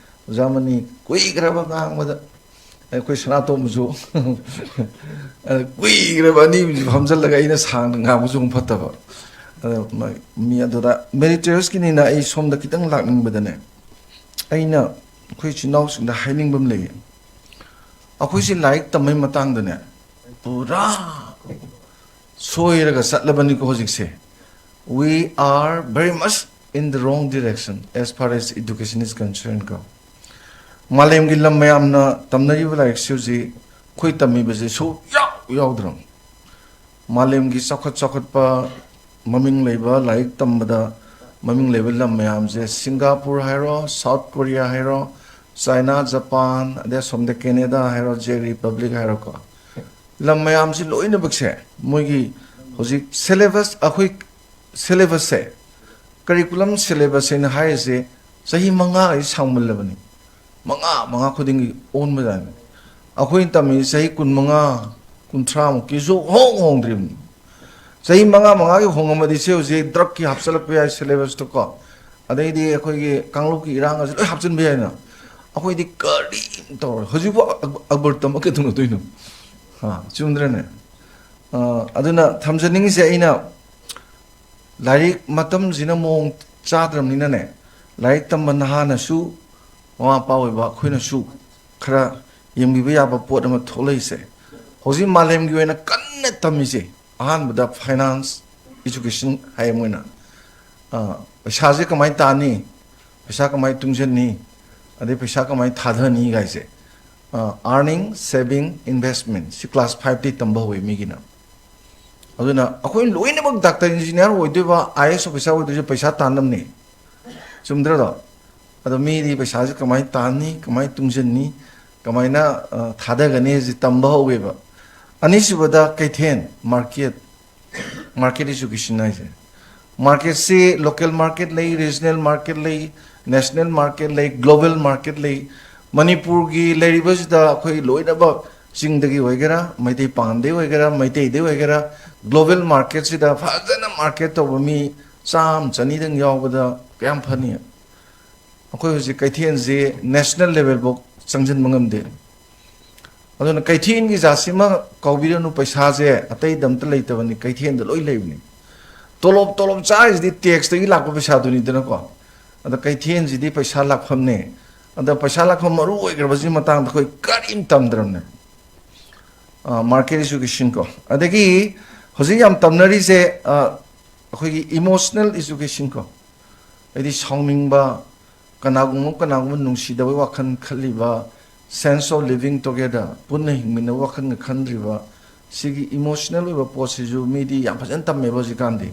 ꯑꯣꯖꯥꯃꯅꯤ ꯀꯨꯏꯈ꯭ꯔꯕ ꯉꯥꯡꯕꯗ, ꯑꯩꯈꯣꯏ ꯁꯅꯥꯇꯣꯝꯕꯁꯨ ꯑ, ꯀꯨꯏꯈ꯭ꯔꯕ ꯑꯅꯤꯁꯨ ꯐꯝꯖꯜꯂꯒ ꯑꯩꯅ ꯁꯥꯡꯅ ꯉꯥꯡꯕꯁꯨ ꯑꯃꯨꯛ ꯐꯠꯇꯕ꯫ ꯑꯗ ꯃ-, ꯃꯤ ꯑꯗꯨꯗ ꯃꯦꯔꯤꯇꯣꯔꯤꯌꯁꯀꯤꯅꯤꯅ ꯑꯩ ꯁꯣꯝꯗ ꯈꯤꯇꯪ ꯂꯥꯛꯅꯤꯡꯕꯗꯅꯦ, ꯑꯩꯅ ꯑꯩꯈꯣꯏ ꯏꯆꯤꯟ ꯏꯅꯥꯎꯁꯤꯡꯗ ꯍꯥꯏꯅꯤꯡꯕ ꯑꯃ ꯂꯩꯌꯦ꯫ ꯑꯩꯈꯣꯏꯁꯦ ꯂꯥꯏꯔꯤꯛ ꯇꯝꯕꯩ ꯃꯇꯥꯡꯗꯅꯦ, ꯄꯨꯔꯥ ꯁꯣꯏꯔꯒ ꯆꯠꯂꯕꯅꯤꯀꯣ ꯍꯧꯖꯤꯛꯁꯦ꯫ We are very much in the wrong direction as far as education is concerned ꯀꯣ꯫ ꯃꯥꯂꯦꯝꯒꯤ ꯂꯝ ꯃꯌꯥꯝꯅ ꯇꯝꯅꯔꯤꯕ ꯂꯥꯏꯔꯤꯛꯁꯤ ꯍꯧꯖꯤꯛ ꯑꯩꯈꯣꯏ ꯇꯝꯃꯤꯕꯁꯦ ꯁꯨꯛꯌꯥꯎ ꯌꯥꯎꯗ꯭ꯔꯕꯅꯤ꯫ ꯃꯥꯂꯦꯝꯒꯤ ꯆꯥꯎꯈꯠ ꯆꯥꯎꯈꯠꯄ ꯃꯃꯤꯡ ꯂꯩꯕ ꯂꯥꯏꯔꯤꯛ ꯇꯝꯕꯗ ꯃꯃꯤꯡ ꯂꯩꯕ ꯂꯝ ꯃꯌꯥꯝꯁꯦ, ꯁꯤꯡꯒꯥꯄꯨꯔ ꯍꯥꯏꯔꯣ, ꯁꯥꯎꯠ ꯀꯣꯔꯤꯌꯥ ꯍꯥꯏꯔꯣ, ꯆꯥꯏꯅꯥ, ꯖꯄꯥꯟ, ꯑꯗꯩ ꯑꯁꯣꯝꯗ ꯀꯦꯅꯦꯗꯥ ꯍꯥꯏꯔꯣ, ꯖꯦꯛ ꯔꯤꯄꯕ꯭ꯂꯤꯛ ꯍꯥꯏꯔꯣꯀꯣ, ꯂꯝ ꯃꯌꯥꯝꯁꯤ ꯂꯣꯏꯅꯃꯛꯁꯦ ꯃꯣꯏꯒꯤ ꯍꯧꯖꯤꯛ ꯁꯦꯂꯦꯕꯁ, ꯑꯩꯈꯣꯏ ꯁꯦꯂꯦꯕꯁꯁꯦ ꯀꯔꯤꯀꯨꯂꯝ ꯁꯦꯂꯦꯕꯁ ꯍꯥꯏꯅ ꯍꯥꯏꯔꯤꯁꯦ ꯆꯍꯤ ꯃꯉꯥ ꯑꯩ ꯁꯥꯡꯃꯜꯂꯕꯅꯤ꯫ ꯃꯉꯥ, ꯃꯉꯥ ꯈꯨꯗꯤꯡꯒꯤ ꯑꯣꯟꯕꯖꯥꯠꯅꯤ꯫ ꯑꯩꯈꯣꯏꯅ ꯇꯝꯃꯤ ꯆꯍꯤ ꯀꯨꯟꯃꯉꯥ, ꯀꯨꯟꯊ꯭ꯔꯥꯃꯨꯛꯀꯤꯁꯨ ꯍꯣꯡ ꯍꯣꯡꯗ꯭ꯔꯤꯕꯅꯤ꯫ ꯆꯍꯤ ꯃꯉꯥ ꯃꯉꯥꯒꯤ ꯍꯣꯡꯉꯝꯃꯗꯤ ꯁꯤ ꯍꯧꯖꯤꯛ ꯗ꯭ꯔꯛꯀꯤ ꯍꯥꯞꯆꯤꯜꯂꯛꯄ ꯌꯥꯏ ꯁꯦꯂꯦꯕꯁꯇꯀꯣ, ꯑꯗꯩꯗꯤ ꯑꯩꯈꯣꯏꯒꯤ ꯀꯥꯡꯂꯨꯞꯀꯤ ꯏꯔꯥꯡ ꯑꯁꯤ ꯂꯣꯏ ꯍꯥꯞꯆꯤꯟꯕ ꯌꯥꯏꯅ꯫ ꯑꯩꯈꯣꯏꯗꯤ ꯀꯔꯤꯝ ꯇꯧꯔꯣꯏ꯫ ꯍꯧꯖꯤꯛꯐꯥꯎ ꯑꯛ-, ꯑꯛꯕꯔ ꯇꯝꯕ ꯀꯩꯗꯧꯅꯗꯣꯏꯅꯣ? ꯍꯥ, ꯆꯨꯝꯗ꯭ꯔꯅꯦ? ꯑ, ꯑꯗꯨꯅ ꯊꯝꯖꯅꯤꯡꯉꯤꯁꯦ ꯑꯩꯅ, ꯂꯥꯏꯔꯤꯛ ꯃꯇꯝꯁꯤꯅ ꯃꯑꯣꯡ ꯆꯥꯗ꯭ꯔꯕꯅꯤꯅꯅꯦ, ꯂꯥꯏꯔꯤꯛ ꯇꯝꯕ ꯅꯍꯥꯅꯁꯨ, ꯃꯃꯥ ꯃꯄꯥ ꯑꯣꯏꯕ ꯑꯩꯈꯣꯏꯅꯁꯨ ꯈꯔ ꯌꯦꯡꯕꯤꯕ ꯌꯥꯕ ꯄꯣꯠ ꯑꯃ ꯊꯣꯛꯂꯛꯏꯁꯦ꯫ ꯍꯧꯖꯤꯛ ꯃꯥꯂꯦꯝꯒꯤ ꯑꯣꯏꯅ ꯀꯟꯅ ꯇꯝꯃꯤꯁꯦ, ꯑꯍꯥꯟꯕꯗ ꯐꯥꯏꯅꯥꯟꯁ, ꯏꯖꯨꯀꯦꯁꯟ ꯍꯥꯏꯌꯦ ꯃꯣꯏꯅ꯫ ꯑ, ꯄꯩꯁꯥꯁꯦ ꯀꯃꯥꯏꯅ ꯇꯥꯅꯤ, ꯄꯩꯁꯥ ꯀꯃꯥꯏꯅ ꯇꯨꯡꯁꯤꯟꯅꯤ, ꯑꯗꯩ ꯄꯩꯁꯥ ꯀꯃꯥꯏꯅ ꯊꯥꯗꯅꯤ ꯀꯥꯏꯁꯦ꯫ ꯑ, earning, saving, investment ꯁꯤ ꯀ꯭ꯂꯥꯁ ꯐꯥꯏꯚꯇꯩ ꯇꯝꯕ ꯍꯧꯋꯦ ꯃꯤꯒꯤꯅ꯫ ꯑꯗꯨꯅ ꯑꯩꯈꯣꯏ ꯂꯣꯏꯅꯃꯛ ꯗꯥꯛꯇꯔ, ꯏꯟꯖꯤꯅꯤꯌꯥꯔ ꯑꯣꯏꯗꯣꯏꯕ, ꯑꯥꯏ ꯑꯦꯁ ꯑꯣꯐꯤꯁꯥꯔ ꯑꯣꯏꯗꯣꯏꯁꯦ ꯄꯩꯁꯥ ꯇꯥꯟꯅꯕꯅꯤ꯫ ꯆꯨꯝꯗ꯭ꯔꯗꯣ? ꯑꯗꯣ ꯃꯤꯗꯤ ꯄꯩꯁꯥꯁꯦ ꯀꯃꯥꯏꯅ ꯇꯥꯟꯅꯤ, ꯀꯃꯥꯏꯅ ꯇꯨꯡꯁꯤꯟꯅꯤ, ꯀꯃꯥꯏꯅ, ꯑ, ꯊꯥꯗꯒꯅꯤ ꯍꯥꯏꯁꯦ ꯇꯝꯕ ꯍꯧꯋꯦꯕ꯫ ꯑꯅꯤꯁꯨꯕꯗ ꯀꯩꯊꯦꯜ, ꯃꯥꯔꯀꯦꯠ, ꯃꯥꯔꯀꯦꯠ ꯏꯖꯨꯀꯦꯁꯟ ꯍꯥꯏꯁꯦ꯫ ꯃꯥꯔꯀꯦꯠꯁꯤ ꯂꯣꯀꯦꯜ ꯃꯥꯔꯀꯦꯠ ꯂꯩ, ꯔꯤꯖꯅꯦꯜ ꯃꯥꯔꯀꯦꯠ ꯂꯩ, ꯅꯦꯁꯅꯦꯜ ꯃꯥꯔꯀꯦꯠ ꯂꯩ, ꯒ꯭ꯂꯣꯕꯦꯜ ꯃꯥꯔꯀꯦꯠ ꯂꯩ꯫ ꯃꯅꯤꯄꯨꯔꯒꯤ ꯂꯩꯔꯤꯕꯁꯤꯗ ꯑꯩꯈꯣꯏ ꯂꯣꯏꯅꯃꯛ ꯆꯤꯡꯗꯒꯤ ꯑꯣꯏꯒꯦꯔꯥ, ꯃꯩꯇꯩ ꯄꯥꯉꯟꯗꯒꯤ ꯑꯣꯏꯒꯦꯔꯥ, ꯃꯩꯇꯩꯗꯒꯤ ꯑꯣꯏꯒꯦꯔꯥ, ꯒ꯭ꯂꯣꯕꯦꯜ ꯃꯥꯔꯀꯦꯠꯁꯤꯗ ꯐꯖꯅ ꯃꯥꯔꯀꯦꯠ ꯇꯧꯕ ꯃꯤ ꯆꯥꯝꯃ ꯆꯅꯤꯗꯪ ꯌꯥꯎꯕꯗ ꯀꯌꯥꯝ ꯐꯅꯤ? ꯑꯩꯈꯣꯏ ꯍꯧꯖꯤꯛ ꯀꯩꯊꯦꯜꯁꯤ ꯅꯦꯁꯅꯦꯜ ꯂꯦꯚꯦꯜꯐꯥꯎ ꯆꯪꯁꯤꯟꯕ ꯉꯝꯗꯦ꯫ ꯑꯗꯨꯅ ꯀꯩꯊꯦꯜꯒꯤ ꯖꯥꯠꯁꯤꯃ ꯀꯥꯎꯕꯤꯔꯅꯨ, ꯄꯩꯁꯥꯁꯦ ꯑꯇꯩꯗ ꯑꯝꯇ ꯂꯩꯇꯕꯅꯤ, ꯀꯩꯊꯦꯜꯗ ꯂꯣꯏ ꯂꯩꯕꯅꯤ꯫ ꯇꯣꯂꯣꯞ, ꯇꯣꯂꯣꯞ ꯆꯥꯔꯤꯁꯤꯗꯤ ꯇꯦꯛꯁꯇꯒꯤ ꯂꯥꯛꯄ ꯄꯩꯁꯥꯗꯨꯅꯤꯗꯅꯀꯣ꯫ ꯑꯗ ꯀꯩꯊꯦꯜꯁꯤꯗꯤ ꯄꯩꯁꯥ ꯂꯥꯛꯐꯝꯅꯦ꯫ ꯑꯗ ꯄꯩꯁꯥ ꯂꯥꯛꯐꯝ ꯃꯔꯨ ꯑꯣꯏꯈ꯭ꯔꯕꯁꯤꯒꯤ ꯃꯇꯥꯡꯗ ꯑꯩꯈꯣꯏ ꯀꯔꯤꯝ ꯇꯝꯗ꯭ꯔꯕꯅꯦ꯫ ꯃꯥꯔꯀꯦꯠ ꯏꯖꯨꯀꯦꯁꯟ ꯀꯣ꯫ ꯑꯗꯒꯤ ꯍꯧꯖꯤꯛ ꯌꯥꯝ ꯇꯝꯅꯔꯤꯁꯦ, ꯑ, ꯑꯩꯈꯣꯏꯒꯤ ꯏꯃꯣꯁꯅꯦꯜ ꯏꯖꯨꯀꯦꯁꯟ ꯀꯣ꯫ ꯍꯥꯏꯗꯤ ꯁꯥꯎꯅꯤꯡꯕ, ꯀꯅꯥꯒꯨꯝꯕ ꯀꯅꯥꯒꯨꯝꯕ ꯅꯨꯡꯁꯤꯗꯕꯒꯤ ꯋꯥꯈꯜ ꯈꯜꯂꯤꯕ, sense of living together, ꯄꯨꯟꯅ ꯍꯤꯡꯃꯤꯟꯅꯕ ꯋꯥꯈꯜꯒ ꯈꯟꯗ꯭ꯔꯤꯕ, ꯁꯤꯒꯤ ꯏꯃꯣꯁꯅꯦꯜ ꯑꯣꯏꯕ ꯄꯣꯠꯁꯤꯁꯨ ꯃꯤꯗꯤ ꯌꯥꯝ ꯐꯖꯅ ꯇꯝꯃꯦꯕ ꯍꯧꯖꯤꯛꯀꯥꯟꯗꯤ꯫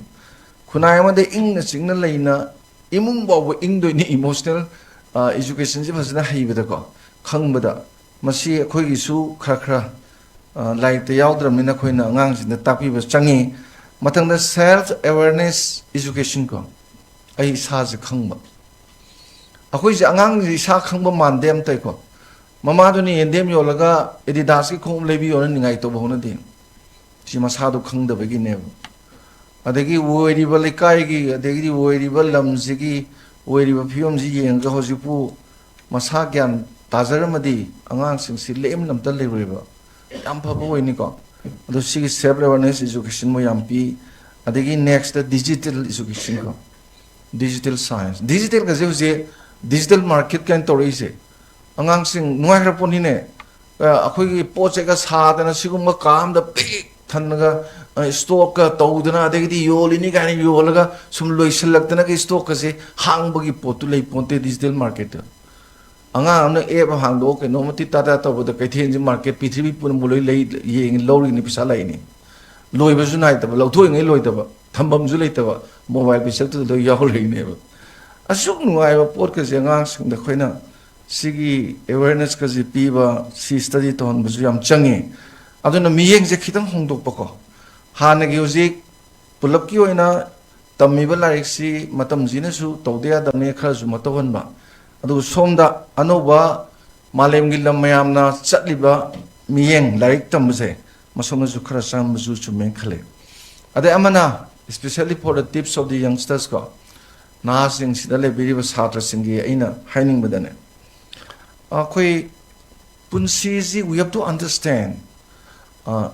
ꯈꯨꯟꯅꯥꯏ ꯑꯃꯗ ꯏꯪꯅ ꯆꯤꯛꯅ ꯂꯩꯅ, ꯏꯃꯨꯡ ꯐꯥꯎꯕ ꯏꯪꯗꯣꯏꯅꯤ, ꯏꯃꯣꯁꯅꯦꯜ ꯏꯖꯨꯀꯦꯁꯟꯁꯤ ꯐꯖꯅ ꯍꯩꯕꯗꯀꯣ, ꯈꯪꯕꯗ꯫ ꯃꯁꯤ ꯑꯩꯈꯣꯏꯒꯤꯁꯨ ꯈꯔ ꯈꯔ, ꯑ, ꯂꯥꯏꯔꯤꯛꯇ ꯌꯥꯎꯗ꯭ꯔꯕꯅꯤꯅ ꯑꯩꯈꯣꯏꯅ ꯑꯉꯥꯡꯁꯤꯡꯗ ꯇꯥꯛꯄꯤꯕ ꯆꯪꯉꯤ꯫ ꯃꯊꯪꯗ self awareness education ꯀꯣ, ꯑꯩ ꯏꯁꯥꯁꯦ ꯈꯪꯕ꯫ ꯑꯩꯈꯣꯏꯁꯦ ꯑꯉꯥꯡꯁꯦ ꯏꯁꯥ ꯈꯪꯕ ꯃꯥꯟꯗꯦ ꯑꯝꯇ ꯀꯣ꯫ ꯃꯃꯥꯗꯨꯅ ꯌꯦꯟꯗꯦꯝ ꯌꯣꯜꯂꯒ ꯑꯦꯗꯤꯗꯥꯁꯀꯤ ꯈꯣꯡꯎꯞ ꯂꯩꯕꯤꯌꯣꯅ ꯅꯤꯡꯉꯥꯏ ꯇꯧꯕ ꯍꯧꯅꯗꯦ꯫ ꯁꯤ ꯃꯁꯥꯗꯣ ꯈꯪꯗꯕꯒꯤꯅꯦꯕ꯫ ꯑꯗꯒꯤ ꯑꯣꯏꯔꯤꯕ ꯂꯩꯀꯥꯏꯒꯤ, ꯑꯗꯒꯤꯗꯤ ꯑꯣꯏꯔꯤꯕ ꯂꯝꯁꯤꯒꯤ ꯑꯣꯏꯔꯤꯕ ꯐꯤꯕꯝꯁꯤ ꯌꯦꯡꯉꯒ ꯍꯧꯖꯤꯛꯄꯨ ꯃꯁꯥ ꯒ꯭ꯌꯥꯟ ꯇꯥꯖꯔꯝꯃꯗꯤ ꯑꯉꯥꯡꯁꯤꯡꯁꯤ ꯂꯦꯝꯅ ꯑꯝꯇ ꯂꯩꯔꯣꯏꯕ꯫ ꯌꯥꯝ ꯐꯕ ꯑꯣꯏꯅꯤꯀꯣ꯫ ꯑꯗꯣ ꯁꯤꯒꯤ self awareness education ꯃꯣꯏ ꯌꯥꯝ ꯄꯤ꯫ ꯑꯗꯒꯤ next digital education ꯀꯣ, digital science, digital ꯒꯁꯦ ꯍꯧꯖꯤꯛ digital market ꯀꯥꯏꯅ ꯇꯧꯔꯛꯏꯁꯦ꯫ ꯑꯉꯥꯡꯁꯤꯡ ꯅꯨꯡꯉꯥꯏꯈ꯭ꯔ ꯄꯣꯠꯅꯤꯅꯦ꯫ ꯑ, ꯑꯩꯈꯣꯏꯒꯤ ꯄꯣꯠ ꯆꯩꯒ ꯁꯥꯗꯅ ꯁꯤꯒꯨꯝꯕ ꯀꯥ ꯑꯃꯗ ꯄꯤꯛ ꯊꯟꯅꯒ, ꯑ, ꯏꯁꯇꯣꯛꯀ ꯇꯧꯗꯅ, ꯑꯗꯒꯤꯗꯤ ꯌꯣꯜꯂꯤꯅꯤ ꯀꯥꯏꯅ ꯌꯣꯜꯂꯒ ꯁꯨꯝ ꯂꯣꯏꯁꯤꯜꯂꯛꯇꯅꯒ ꯏꯁꯇꯣꯛꯀꯁꯦ ꯍꯥꯡꯕꯒꯤ ꯄꯣꯠꯇꯨ ꯂꯩ ꯄꯣꯟꯇꯦ digital market ꯇ꯫ ꯑꯉꯥꯡ ꯑꯃꯅ app ꯑꯃ ꯍꯥꯡꯗꯣꯛꯑ ꯀꯩꯅꯣꯝꯃ ꯇꯤꯠ ꯇꯥ ꯇꯥ ꯇꯧꯕꯗ ꯀꯩꯊꯦꯜꯁꯤ market ꯄ꯭ꯔꯤꯊꯤꯕꯤ ꯄꯨꯝꯅꯃꯛ ꯂꯣꯏ ꯂꯩ, ꯌꯦꯡꯉꯤ, ꯂꯧꯔꯤꯅꯤ, ꯄꯩꯁꯥ ꯂꯥꯛꯏꯅꯤ꯫ ꯂꯣꯏꯕꯁꯨ ꯅꯥꯏꯗꯕ, ꯂꯧꯊꯣꯛꯏꯉꯩ ꯂꯣꯏꯗꯕ, ꯊꯝꯐꯝꯁꯨ ꯂꯩꯇꯕ, ꯃꯣꯕꯥꯏꯜ ꯄꯤꯁꯛꯇꯨꯗ ꯂꯣꯏ ꯌꯥꯎꯔꯛꯏꯅꯦꯕ꯫ ꯑꯁꯨꯛ ꯅꯨꯡꯉꯥꯏꯕ ꯄꯣꯠꯀꯁꯦ ꯑꯉꯥꯡꯁꯤꯡꯗ ꯑꯩꯈꯣꯏꯅ ꯁꯤꯒꯤ ꯑꯦꯋꯦꯔꯅꯦꯁꯀꯁꯦ ꯄꯤꯕ, ꯁꯤ ꯁ꯭ꯇꯗꯤ ꯇꯧꯍꯟꯕꯁꯨ ꯌꯥꯝ ꯆꯪꯉꯤ꯫ ꯑꯗꯨꯅ ꯃꯤꯠꯌꯦꯡꯁꯦ ꯈꯤꯇꯪ ꯍꯣꯡꯗꯣꯛꯄꯀꯣ, ꯍꯥꯟꯅꯒꯤ ꯍꯧꯖꯤꯛ ꯄꯨꯂꯞꯀꯤ ꯑꯣꯏꯅ ꯇꯝꯃꯤꯕ ꯂꯥꯏꯔꯤꯛꯁꯤ ꯃꯇꯝꯁꯤꯅꯁꯨ ꯇꯧꯗ ꯌꯥꯗꯕꯅꯤ, ꯈꯔꯁꯨ ꯃꯇꯧꯍꯟꯕ, ꯑꯗꯨꯒ ꯁꯣꯝꯗ ꯑꯅꯧꯕ ꯃꯥꯂꯦꯝꯒꯤ ꯂꯝ ꯃꯌꯥꯝꯅ ꯆꯠꯂꯤꯕ ꯃꯤꯠꯌꯦꯡ, ꯂꯥꯏꯔꯤꯛ ꯇꯝꯕꯁꯦ ꯃꯁꯣꯝꯗꯁꯨ ꯈꯔ ꯆꯪꯕꯁꯨ ꯆꯨꯝꯃꯦꯅ ꯈꯜꯂꯦ꯫ ꯑꯗꯩ ꯑꯃꯅ, especially for the tips of the youngsters ꯀꯣ, ꯅꯍꯥꯁꯤꯡꯁꯤꯗ ꯂꯩꯕꯤꯔꯤꯕ ꯁꯥꯇ꯭ꯔꯁꯤꯡꯒꯤ ꯑꯩꯅ ꯍꯥꯏꯅꯤꯡꯕꯗꯅꯦ, ꯑꯩꯈꯣꯏ ꯄꯨꯟꯁꯤꯁꯤ, we have to understand, uh,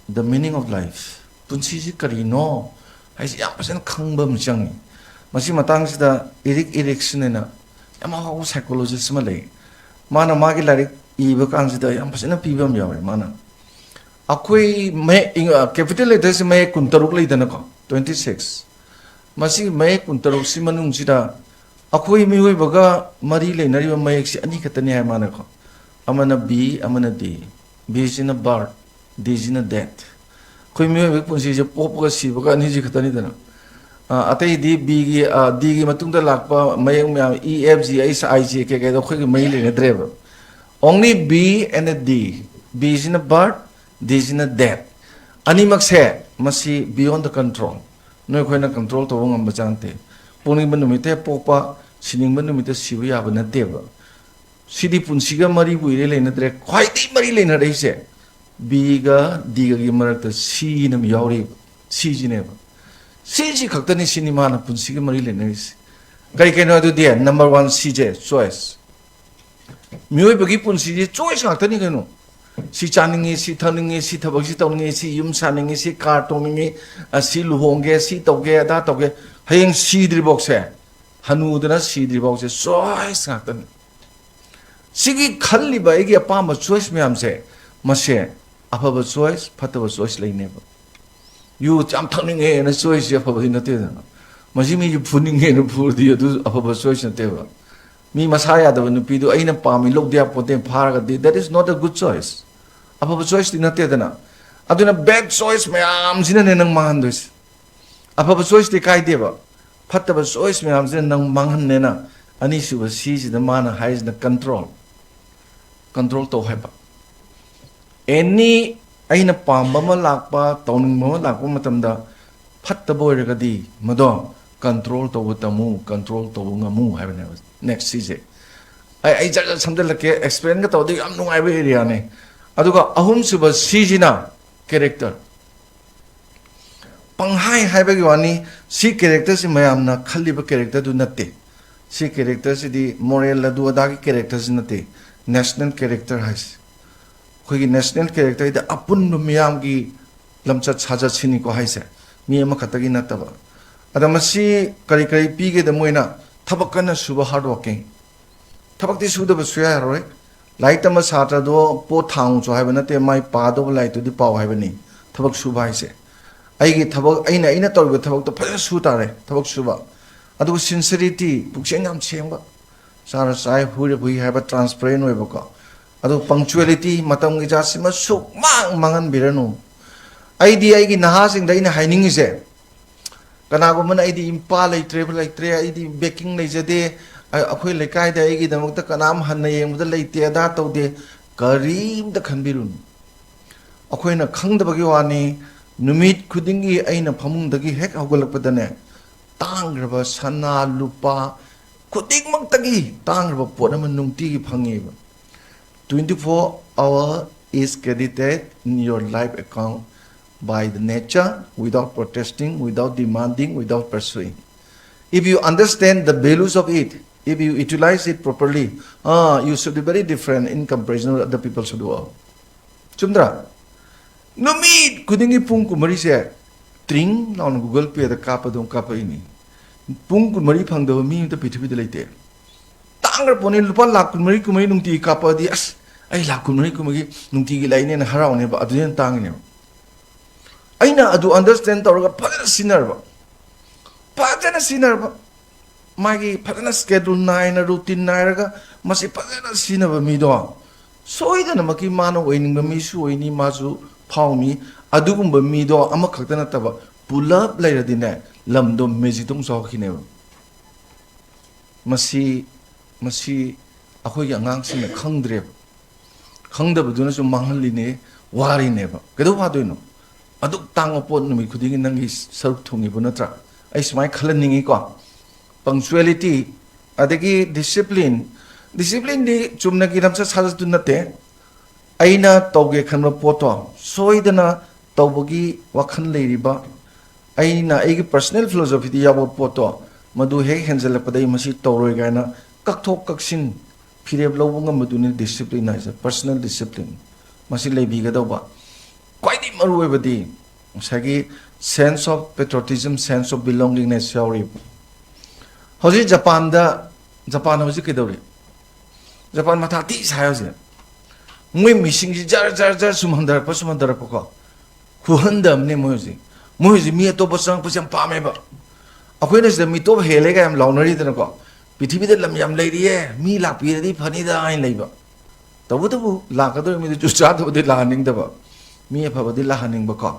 the meaning of life. ꯄꯨꯟꯁꯤꯁꯤ ꯀꯔꯤꯅꯣ ꯍꯥꯏꯁꯤ ꯌꯥꯝ ꯐꯖꯅ ꯈꯪꯕ ꯑꯃ ꯆꯪꯉꯤ꯫ ꯃꯁꯤ ꯃꯇꯥꯡꯁꯤꯗ ꯏꯔꯤꯛ ꯏꯔꯤꯛꯁꯟ ꯍꯥꯏꯅ ꯌꯥꯝ ꯑꯐꯥꯎꯕ psychologist ꯑꯃ ꯂꯩ꯫ ꯃꯥꯅ ꯃꯥꯒꯤ ꯂꯥꯏꯔꯤꯛ ꯏꯕ ꯀꯥꯟꯁꯤꯗ ꯌꯥꯝ ꯐꯖꯅ ꯄꯤꯕ ꯑꯃ ꯌꯥꯎꯋꯦ꯫ ꯃꯥꯅ ꯑꯩꯈꯣꯏ ꯃꯌꯦꯛ, capital letterꯁꯤ ꯃꯌꯦꯛ ꯀꯨꯟꯇꯔꯨꯛ ꯂꯩꯗꯅꯀꯣ, twenty six꯫ ꯃꯁꯤꯒꯤ ꯃꯌꯦꯛ ꯀꯨꯟꯇꯔꯨꯛꯁꯤ ꯃꯅꯨꯡꯁꯤꯗ ꯑꯩꯈꯣꯏ ꯃꯤꯑꯣꯏꯕꯒ ꯃꯔꯤ ꯂꯩꯅꯔꯤꯕ ꯃꯌꯦꯛꯁꯤ ꯑꯅꯤ ꯈꯛꯇꯅꯤ ꯍꯥꯏ ꯃꯥꯅꯀꯣ꯫ ꯑꯃꯅ B, ꯑꯃꯅ D꯫ Bꯁꯤꯅ birth, Dꯁꯤꯅ death꯫ ꯑꯩꯈꯣꯏ ꯃꯤꯑꯣꯏꯕꯒꯤ ꯄꯨꯟꯁꯤꯁꯦ ꯄꯣꯛꯄꯒ ꯁꯤꯕꯒ ꯑꯅꯤꯁꯤ ꯈꯛꯇꯅꯤꯗꯅ꯫ ꯑ, ꯑꯇꯩꯗꯤ Bꯒꯤ, ꯑ, Dꯒꯤ ꯃꯇꯨꯡꯗ ꯂꯥꯛꯄ ꯃꯌꯦꯛ ꯃꯌꯥꯝ E, F, G, H, I, J ꯀꯩꯀꯩꯗꯣ ꯑꯩꯈꯣꯏꯒꯤ ꯃꯔꯤ ꯂꯩꯅꯗ꯭ꯔꯦꯕ꯫ Only B and D꯫ Bꯁꯤꯅ birth, Dꯁꯤꯅ death꯫ ꯑꯅꯤꯃꯛꯁꯦ ꯃꯁꯤ beyond the control꯫ ꯅꯣꯏ ꯑꯩꯈꯣꯏꯅ control ꯇꯧꯕ ꯉꯝꯕ ꯖꯥꯠ ꯅꯠꯇꯦ꯫ ꯄꯣꯛꯅꯤꯡꯕ ꯅꯨꯃꯤꯠꯇ ꯍꯦꯛ ꯄꯣꯛꯄ, ꯁꯤꯅꯤꯡꯕ ꯅꯨꯃꯤꯠꯇ ꯁꯤꯕ ꯌꯥꯕ ꯅꯠꯇꯦꯕ꯫ ꯁꯤꯗꯤ ꯄꯨꯟꯁꯤꯒ ꯃꯔꯤꯕꯨ ꯏꯔꯩ ꯂꯩꯅꯗ꯭ꯔꯦ꯫ ꯈ꯭ꯋꯥꯏꯗꯒꯤ ꯃꯔꯤ ꯂꯩꯅꯔꯛꯏꯁꯦ Bꯒ Dꯒꯒꯤ ꯃꯔꯛꯇ Cꯅ ꯑꯃ ꯌꯥꯎꯔꯤꯕ, Cꯁꯤꯅꯦꯕ꯫ Cꯁꯤ ꯈꯛꯇꯅꯤ ꯁꯤꯅꯤ ꯃꯥꯅ ꯄꯨꯟꯁꯤꯒ ꯃꯔꯤ ꯂꯩꯅꯔꯤꯁꯦ꯫ ꯀꯔꯤ ꯀꯩꯅꯣ ꯑꯗꯨꯗꯤ? Number one, Cꯁꯦ, choice꯫ ꯃꯤꯑꯣꯏꯕꯒꯤ ꯄꯨꯟꯁꯤꯁꯦ choice ꯉꯥꯛꯇꯅꯤ ꯀꯩꯅꯣ꯫ ꯁꯤ ꯆꯥꯅꯤꯡꯉꯤ, ꯁꯤ ꯊꯛꯅꯤꯡꯉꯤ, ꯁꯤ ꯊꯕꯛꯁꯤ ꯇꯧꯅꯤꯡꯉꯤ, ꯁꯤ ꯌꯨꯝ ꯁꯥꯅꯤꯡꯉꯤ, ꯁꯤ car ꯇꯣꯡꯅꯤꯡꯉꯤ, ꯑ, ꯁꯤ ꯂꯨꯍꯣꯡꯒꯦ, ꯁꯤ ꯇꯧꯒꯦ, ꯑꯗꯥ ꯇꯧꯒꯦ꯫ ꯍꯌꯦꯡ ꯁꯤꯗ꯭ꯔꯤꯐꯥꯎꯁꯦ, ꯍꯅꯨꯗꯅ ꯁꯤꯗ꯭ꯔꯤꯐꯥꯎꯁꯦ choice ꯉꯥꯛꯇꯅꯤ꯫ ꯁꯤꯒꯤ ꯈꯜꯂꯤꯕ ꯑꯩꯒꯤ ꯑꯄꯥꯝꯕ choice ꯃꯌꯥꯝꯁꯦ, ꯃꯁꯦ ꯑꯐꯕ choice, ꯐꯠꯇꯕ choice ꯂꯩꯅꯦꯕ꯫ ꯌꯨ ꯌꯥꯝ ꯊꯛꯅꯤꯡꯉꯦꯅ choiceꯁꯦ ꯑꯐꯕꯗꯤ ꯅꯠꯇꯦꯗꯅ꯫ ꯃꯁꯤ ꯃꯤꯁꯦ ꯐꯨꯅꯤꯡꯉꯦꯅ ꯐꯨꯔꯗꯤ ꯑꯗꯨ ꯑꯐꯕ choice ꯅꯠꯇꯦꯕ꯫ ꯃꯤ ꯃꯁꯥ ꯌꯥꯗꯕ ꯅꯨꯄꯤꯗꯨ ꯑꯩꯅ ꯄꯥꯝꯃꯤ, ꯂꯧꯗ ꯌꯥꯄꯣꯠꯇꯦ, ꯐꯥꯔꯒꯗꯤ, that is not a good choice꯫ ꯑꯐꯕ choiceꯇꯤ ꯅꯠꯇꯦꯗꯅ꯫ ꯑꯗꯨꯅ bad choice ꯃꯌꯥꯝꯁꯤꯅꯅꯦ ꯅꯪ ꯃꯥꯡꯍꯟꯗꯣꯏꯁꯦ꯫ ꯑꯐꯕ choiceꯇꯤ ꯀꯥꯏꯗꯦꯕ, ꯐꯠꯇꯕ choice ꯃꯌꯥꯝꯁꯤꯅ ꯅꯪ ꯃꯥꯡꯍꯟꯅꯦꯅ꯫ ꯑꯅꯤꯁꯨꯕ Cꯁꯤꯗ ꯃꯥꯅ ꯍꯥꯏꯁꯤꯅ control, control ꯇꯧ ꯍꯥꯏꯕ꯫ Any ꯑꯩꯅ ꯄꯥꯝꯕ ꯑꯃ ꯂꯥꯛꯄ, ꯇꯧꯅꯤꯡꯕ ꯑꯃ ꯂꯥꯛꯄ ꯃꯇꯝꯗ ꯐꯠꯇꯕ ꯑꯣꯏꯔꯒꯗꯤ ꯃꯗꯣ control ꯇꯧꯕ ꯇꯝꯃꯨ, control ꯇꯧꯕ ꯉꯝꯃꯨ ꯍꯥꯏꯕꯅꯦꯕ꯫ Next Cꯁꯦ ꯑꯩ, ꯑꯩ ꯖꯠ ꯖꯠ ꯁꯝꯖꯜꯂꯛꯀꯦ, explainꯒ ꯇꯧꯔꯗꯤ ꯌꯥꯝ ꯅꯨꯡꯉꯥꯏꯕ areaꯅꯦ꯫ ꯑꯗꯨꯒ ꯑꯍꯨꯝꯁꯨꯕ Cꯁꯤꯅ character꯫ ꯄꯪꯍꯥꯏ ꯍꯥꯏꯕꯒꯤ ꯋꯥꯅꯤ, ꯁꯤ characterꯁꯤ ꯃꯌꯥꯝꯅ ꯈꯜꯂꯤꯕ characterꯗꯨ ꯅꯠꯇꯦ꯫ ꯁꯤ characterꯁꯤꯗꯤ moral ꯑꯗꯨ ꯑꯗꯥꯒꯤ characterꯁꯤ ꯅꯠꯇꯦ꯫ National character ꯍꯥꯏꯁꯦ, ꯑꯩꯈꯣꯏꯒꯤ national characterꯗ ꯑꯄꯨꯟꯕ ꯃꯤꯌꯥꯝꯒꯤ ꯂꯝꯆꯠ ꯁꯥꯖꯠꯁꯤꯅꯤꯀꯣ ꯍꯥꯏꯁꯦ, ꯃꯤ ꯑꯃꯈꯛꯇꯒꯤ ꯅꯠꯇꯕ꯫ ꯑꯗ ꯃꯁꯤ ꯀꯔꯤ ꯀꯔꯤ ꯄꯤꯒꯦꯗ, ꯃꯣꯏꯅ ꯊꯕꯛ ꯀꯟꯅ ꯁꯨꯕ, hard working꯫ ꯊꯕꯛꯇꯤ ꯁꯨꯗꯕ ꯁꯨꯌꯥ ꯌꯥꯔꯣꯏ꯫ ꯂꯥꯏꯔꯤꯛ ꯇꯝꯕ ꯁꯥꯇ꯭ꯔꯗꯣ ꯄꯣꯠ ꯊꯥꯡꯉꯨꯆꯣ ꯍꯥꯏꯕ ꯅꯠꯇꯦ, ꯃꯥꯏ ꯄꯥꯗꯧꯕ ꯂꯥꯏꯔꯤꯛꯇꯨꯗꯤ ꯄꯥꯎ ꯍꯥꯏꯕꯅꯤ꯫ ꯊꯕꯛ ꯁꯨꯕ ꯍꯥꯏꯁꯦ, ꯑꯩꯒꯤ ꯊꯕꯛ, ꯑꯩꯅ, ꯑꯩꯅ ꯇꯧꯔꯤꯕ ꯊꯕꯛꯇꯣ ꯐꯖꯅ ꯁꯨ ꯇꯥꯔꯦ, ꯊꯕꯛ ꯁꯨꯕ꯫ ꯑꯗꯨꯒ sincerity, ꯄꯨꯛꯆꯦꯜ ꯌꯥꯝ ꯁꯦꯡꯕ, ꯆꯥꯔ ꯆꯥꯏ, ꯍꯨꯏꯔ ꯍꯨꯏ ꯍꯥꯏꯕ transparent ꯑꯣꯏꯕꯀꯣ꯫ ꯑꯗꯨ punctuality, ꯃꯇꯝꯒꯤ ꯆꯥꯁꯤꯃ ꯁꯨꯛꯃꯥꯡ ꯃꯥꯡꯍꯟꯕꯤꯔꯅꯨ꯫ ꯑꯩꯗꯤ ꯑꯩꯒꯤ ꯅꯍꯥꯁꯤꯡꯗ ꯑꯩꯅ ꯍꯥꯏꯅꯤꯡꯉꯤꯁꯦ, ꯀꯅꯥꯒꯨꯝꯕꯅ "ꯑꯩꯗꯤ ꯏꯄꯥ ꯂꯩꯇ꯭ꯔꯦ, ꯂꯩꯇ꯭ꯔꯦ, ꯑꯩꯗꯤ backing ꯂꯩꯖꯗꯦ, ꯑ-, ꯑꯩꯈꯣꯏ ꯂꯩꯀꯥꯏꯗ ꯑꯩꯒꯤꯗꯃꯛꯇ ꯀꯅꯥꯝ ꯍꯟꯅ ꯌꯦꯡꯕꯗ ꯂꯩꯇꯦ, ꯑꯗꯥ ꯇꯧꯗꯦ", ꯀꯔꯤꯝꯇ ꯈꯟꯕꯤꯔꯨꯅꯨ꯫ ꯑꯩꯈꯣꯏꯅ ꯈꯪꯗꯕꯒꯤ ꯋꯥꯅꯤ, ꯅꯨꯃꯤꯠ ꯈꯨꯗꯤꯡꯒꯤ ꯑꯩꯅ ꯐꯃꯨꯡꯗꯒꯤ ꯍꯦꯛ ꯍꯧꯒꯠꯂꯛꯄꯗꯅꯦ, ꯇꯥꯡꯈ꯭ꯔꯕ ꯁꯅꯥ ꯂꯨꯄꯥ ꯈꯨꯗꯤꯡꯃꯛꯇꯒꯤ ꯇꯥꯡꯈ꯭ꯔꯕ ꯄꯣꯠ ꯑꯃ ꯅꯨꯡꯇꯤꯒꯤ ꯐꯪꯉꯦꯕ꯫ Twenty-four hour is credited in your life account by the nature without protesting, without demanding, without pursuing. If you understand the values of it, if you utilize it properly, ah, you should be very different in comparison with other people should do. ꯆꯨꯝꯗ꯭ꯔꯥ? ꯅꯨꯃꯤꯠ ꯈꯨꯗꯤꯡꯒꯤ ꯄꯨꯡ ꯀꯨꯟꯃꯔꯤꯁꯦ ꯇ꯭ꯔꯤꯡ ꯂꯥꯎꯅ Google Payꯗ ꯀꯥꯞꯄꯗꯧꯅ ꯀꯥꯞꯄꯛꯏꯅꯤ꯫ ꯄꯨꯡ ꯀꯨꯟꯃꯔꯤ ꯐꯪꯗꯕ ꯃꯤ ꯑꯝꯇ ꯄ꯭ꯔꯤꯊꯤꯕꯤꯗ ꯂꯩꯇꯦ꯫ ꯇꯥꯡꯈ꯭ꯔ ꯄꯣꯠꯅꯤ, ꯂꯨꯄꯥ ꯂꯥꯛ ꯀꯨꯟꯃꯔꯤ ꯀꯨꯟꯃꯔꯤ ꯅꯨꯡꯇꯤꯒꯤ ꯀꯥꯞꯄꯛꯑꯗꯤ, "ꯑꯁ, ꯑꯩ ꯂꯥꯛ ꯀꯨꯟꯃꯔꯤ ꯀꯨꯟꯃꯔꯤꯒꯤ ꯅꯨꯡꯇꯤꯒꯤ ꯂꯥꯛꯏꯅꯦꯅ" ꯍꯔꯥꯎꯅꯦꯕ, ꯑꯗꯨꯗꯤ ꯍꯦꯟꯅ ꯇꯥꯡꯉꯤꯅꯦꯕ꯫ ꯑꯩꯅ ꯑꯗꯨ understand ꯇꯧꯔꯒ ꯐꯖꯅ ꯁꯤꯖꯤꯟꯅꯔꯕ, ꯐꯖꯅ ꯁꯤꯖꯤꯟꯅꯔꯕ, ꯃꯥꯒꯤ ꯐꯖꯅ schedule ꯅꯥꯏꯅ, routine ꯅꯥꯏꯔꯒ ꯃꯁꯤ ꯐꯖꯅ ꯁꯤꯖꯤꯟꯅꯕ ꯃꯤꯗꯣ, ꯁꯣꯏꯗꯅꯃꯛꯀꯤ ꯃꯥꯅ ꯑꯣꯏꯅꯤꯡꯕ ꯃꯤꯁꯨ ꯑꯣꯏꯅꯤ, ꯃꯥꯁꯨ ꯐꯥꯎꯅꯤ꯫ ꯑꯗꯨꯒꯨꯝꯕ ꯃꯤꯗꯣ ꯑꯃꯈꯛꯇ ꯅꯠꯇꯕ ꯄꯨꯂꯞ ꯂꯩꯔꯗꯤꯅꯦ, ꯂꯝꯗꯣ ꯃꯦꯖꯤꯛꯇꯧ ꯆꯥꯎꯈꯤꯅꯦꯕ꯫ ꯃꯁꯤ ꯃꯁꯤ ꯑꯩꯈꯣꯏꯒꯤ ꯑꯉꯥꯡꯁꯤꯡꯅ ꯈꯪꯗ꯭ꯔꯦꯕ꯫ ꯈꯪꯗꯕꯗꯨꯅꯁꯨ ꯃꯥꯡꯍꯜꯂꯤꯅꯦ, ꯋꯥꯔꯤꯅꯦꯕ꯫ ꯀꯩꯗꯧ ꯋꯥꯗꯣꯏꯅꯣ? ꯑꯗꯨꯛ ꯇꯥꯡꯕ ꯄꯣꯠ ꯅꯨꯃꯤꯠ ꯈꯨꯗꯤꯡꯒꯤ ꯅꯪꯒꯤ ꯁꯔꯨꯛ ꯊꯨꯡꯉꯤꯕ ꯅꯠꯇ꯭ꯔꯥ? ꯑꯩ ꯁꯨꯃꯥꯏꯅ ꯈꯜꯍꯟꯅꯤꯡꯉꯤꯀꯣ꯫ Punctuality, ꯑꯗꯒꯤ discipline꯫ Disciplineꯗꯤ ꯆꯨꯝꯅꯒꯤ ꯂꯝꯆꯠ ꯁꯥꯖꯠꯇꯨ ꯅꯠꯇꯦ꯫ ꯑꯩꯅ ꯇꯧꯒꯦ ꯈꯟꯕ ꯄꯣꯠꯇꯣ ꯁꯣꯏꯗꯅ ꯇꯧꯕꯒꯤ ꯋꯥꯈꯜ ꯂꯩꯔꯤꯕ, ꯑꯩꯅ ꯑꯩꯒꯤ personal philosophyꯗ ꯌꯥꯎꯕ ꯄꯣꯠꯇꯣ, ꯃꯗꯨ ꯍꯦꯛ ꯍꯦꯟꯖꯜꯂꯛꯄꯗ ꯑꯩ ꯃꯁꯤ ꯇꯧꯔꯣꯏ ꯀꯥꯏꯅ ꯀꯛꯊꯣꯛ ꯀꯛꯁꯤꯟ, ꯐꯤꯔꯦꯞ ꯂꯧꯕ ꯉꯝꯕꯗꯨꯅꯤ discipline ꯍꯥꯏꯁꯦ, personal discipline꯫ ꯃꯁꯤ ꯂꯩꯕꯤꯒꯗꯧꯕ꯫ ꯈ꯭ꯋꯥꯏꯗꯒꯤ ꯃꯔꯨꯑꯣꯏꯕꯗꯤ ꯉꯁꯥꯏꯒꯤ sense of patriotism, sense of belongingness ꯌꯥꯎꯔꯤꯕ꯫ ꯍꯧꯖꯤꯛ ꯖꯄꯥꯟꯗ, ꯖꯄꯥꯟ ꯍꯧꯖꯤꯛ ꯀꯩꯗꯧꯔꯤ? ꯖꯄꯥꯟ ꯃꯊꯥ ꯊꯤ ꯁꯥꯏ ꯍꯧꯖꯤꯛ꯫ ꯃꯣꯏ ꯃꯤꯁꯤꯡꯁꯤ ꯖꯔ ꯖꯔ ꯖꯔ ꯁꯨꯝ ꯍꯟꯊꯔꯛꯄ, ꯁꯨꯝ ꯍꯟꯊꯔꯛꯄꯀꯣ꯫ ꯈꯨꯍꯟꯗꯕꯅꯦ ꯃꯣꯏ ꯍꯧꯖꯤꯛ꯫ ꯃꯣꯏ ꯍꯧꯖꯤꯛ ꯃꯤ ꯑꯇꯣꯞꯄ ꯆꯪꯉꯛꯄꯁꯦ ꯌꯥꯝ ꯄꯥꯝꯃꯦꯕ꯫ ꯑꯩꯈꯣꯏꯅ ꯁꯤꯗ ꯃꯤꯇꯣꯞ ꯍꯦꯜꯂꯦꯒ ꯌꯥꯝ ꯂꯥꯎꯅꯔꯤꯗꯅꯀꯣ꯫ "ꯄ꯭ꯔꯤꯊꯤꯕꯤꯗ ꯂꯝ ꯌꯥꯝ ꯂꯩꯔꯤꯌꯦ, ꯃꯤ ꯂꯥꯛꯄꯤꯔꯗꯤ ꯐꯅꯤꯗ" ꯍꯥꯏꯅ ꯂꯩꯕ꯫ ꯇꯧꯕꯇꯕꯨ ꯂꯥꯛꯀꯗꯧꯔꯤꯕ ꯃꯤꯗꯨ ꯖꯨꯠ ꯆꯥꯗꯕꯗꯤ ꯂꯥꯛꯍꯟꯅꯤꯡꯗꯕ, ꯃꯤ ꯑꯐꯕꯗꯤ ꯂꯥꯛꯍꯟꯅꯤꯡꯕꯀꯣ꯫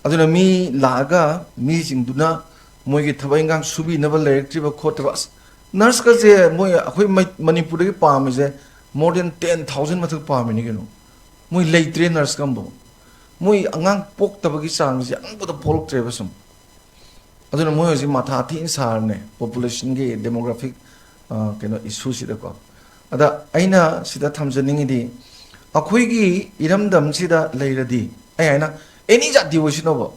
ꯑꯗꯨꯅ ꯃꯤ ꯂꯥꯛꯑꯒ ꯃꯤꯁꯤꯡꯗꯨꯅ ꯃꯣꯏꯒꯤ ꯊꯕꯛ ꯏꯟꯈꯥꯡ ꯁꯨꯕꯤꯅꯕ ꯂꯩꯔꯛꯇ꯭ꯔꯤꯕ ꯈꯣꯠꯇ꯭ꯔꯤꯕ, ꯑꯁ, ꯅꯔꯁꯀꯁꯦ ꯃꯣꯏ, ꯑꯩꯈꯣꯏ ꯃꯩ-, ꯃꯅꯤꯄꯨꯔꯗꯒꯤ ꯄꯥꯝꯃꯤꯁꯦ more than ten thousand ꯃꯊꯛ ꯄꯥꯝꯃꯤꯅꯤ ꯀꯩꯅꯣ꯫ ꯃꯣꯏ ꯂꯩꯇ꯭ꯔꯦ ꯅꯔꯁꯀ ꯑꯃꯐꯥꯎ꯫ ꯃꯣꯏ ꯑꯉꯥꯡ ꯄꯣꯛꯇꯕꯒꯤ ꯆꯥꯡꯁꯦ ꯑꯉꯛꯄꯗ ꯄꯣꯛꯂꯛꯇ꯭ꯔꯦꯕ ꯁꯨꯝ꯫ ꯑꯗꯨꯅ ꯃꯣꯏ ꯍꯧꯖꯤꯛ ꯃꯊꯥ ꯊꯤꯅ ꯁꯥꯔꯕꯅꯦ populationꯒꯤ demographic, ꯑ, ꯀꯩꯅꯣ, issueꯁꯤꯗꯀꯣ꯫ ꯑꯗ ꯑꯩꯅ ꯁꯤꯗ ꯊꯝꯖꯅꯤꯡꯉꯤꯗꯤ, ꯑꯩꯈꯣꯏꯒꯤ ꯏꯔꯝꯗꯝꯁꯤꯗ ꯂꯩꯔꯗꯤ, ꯑꯩ ꯍꯥꯏꯅ, any ꯖꯥꯇꯤ ꯑꯣꯏꯁꯅꯨꯕ,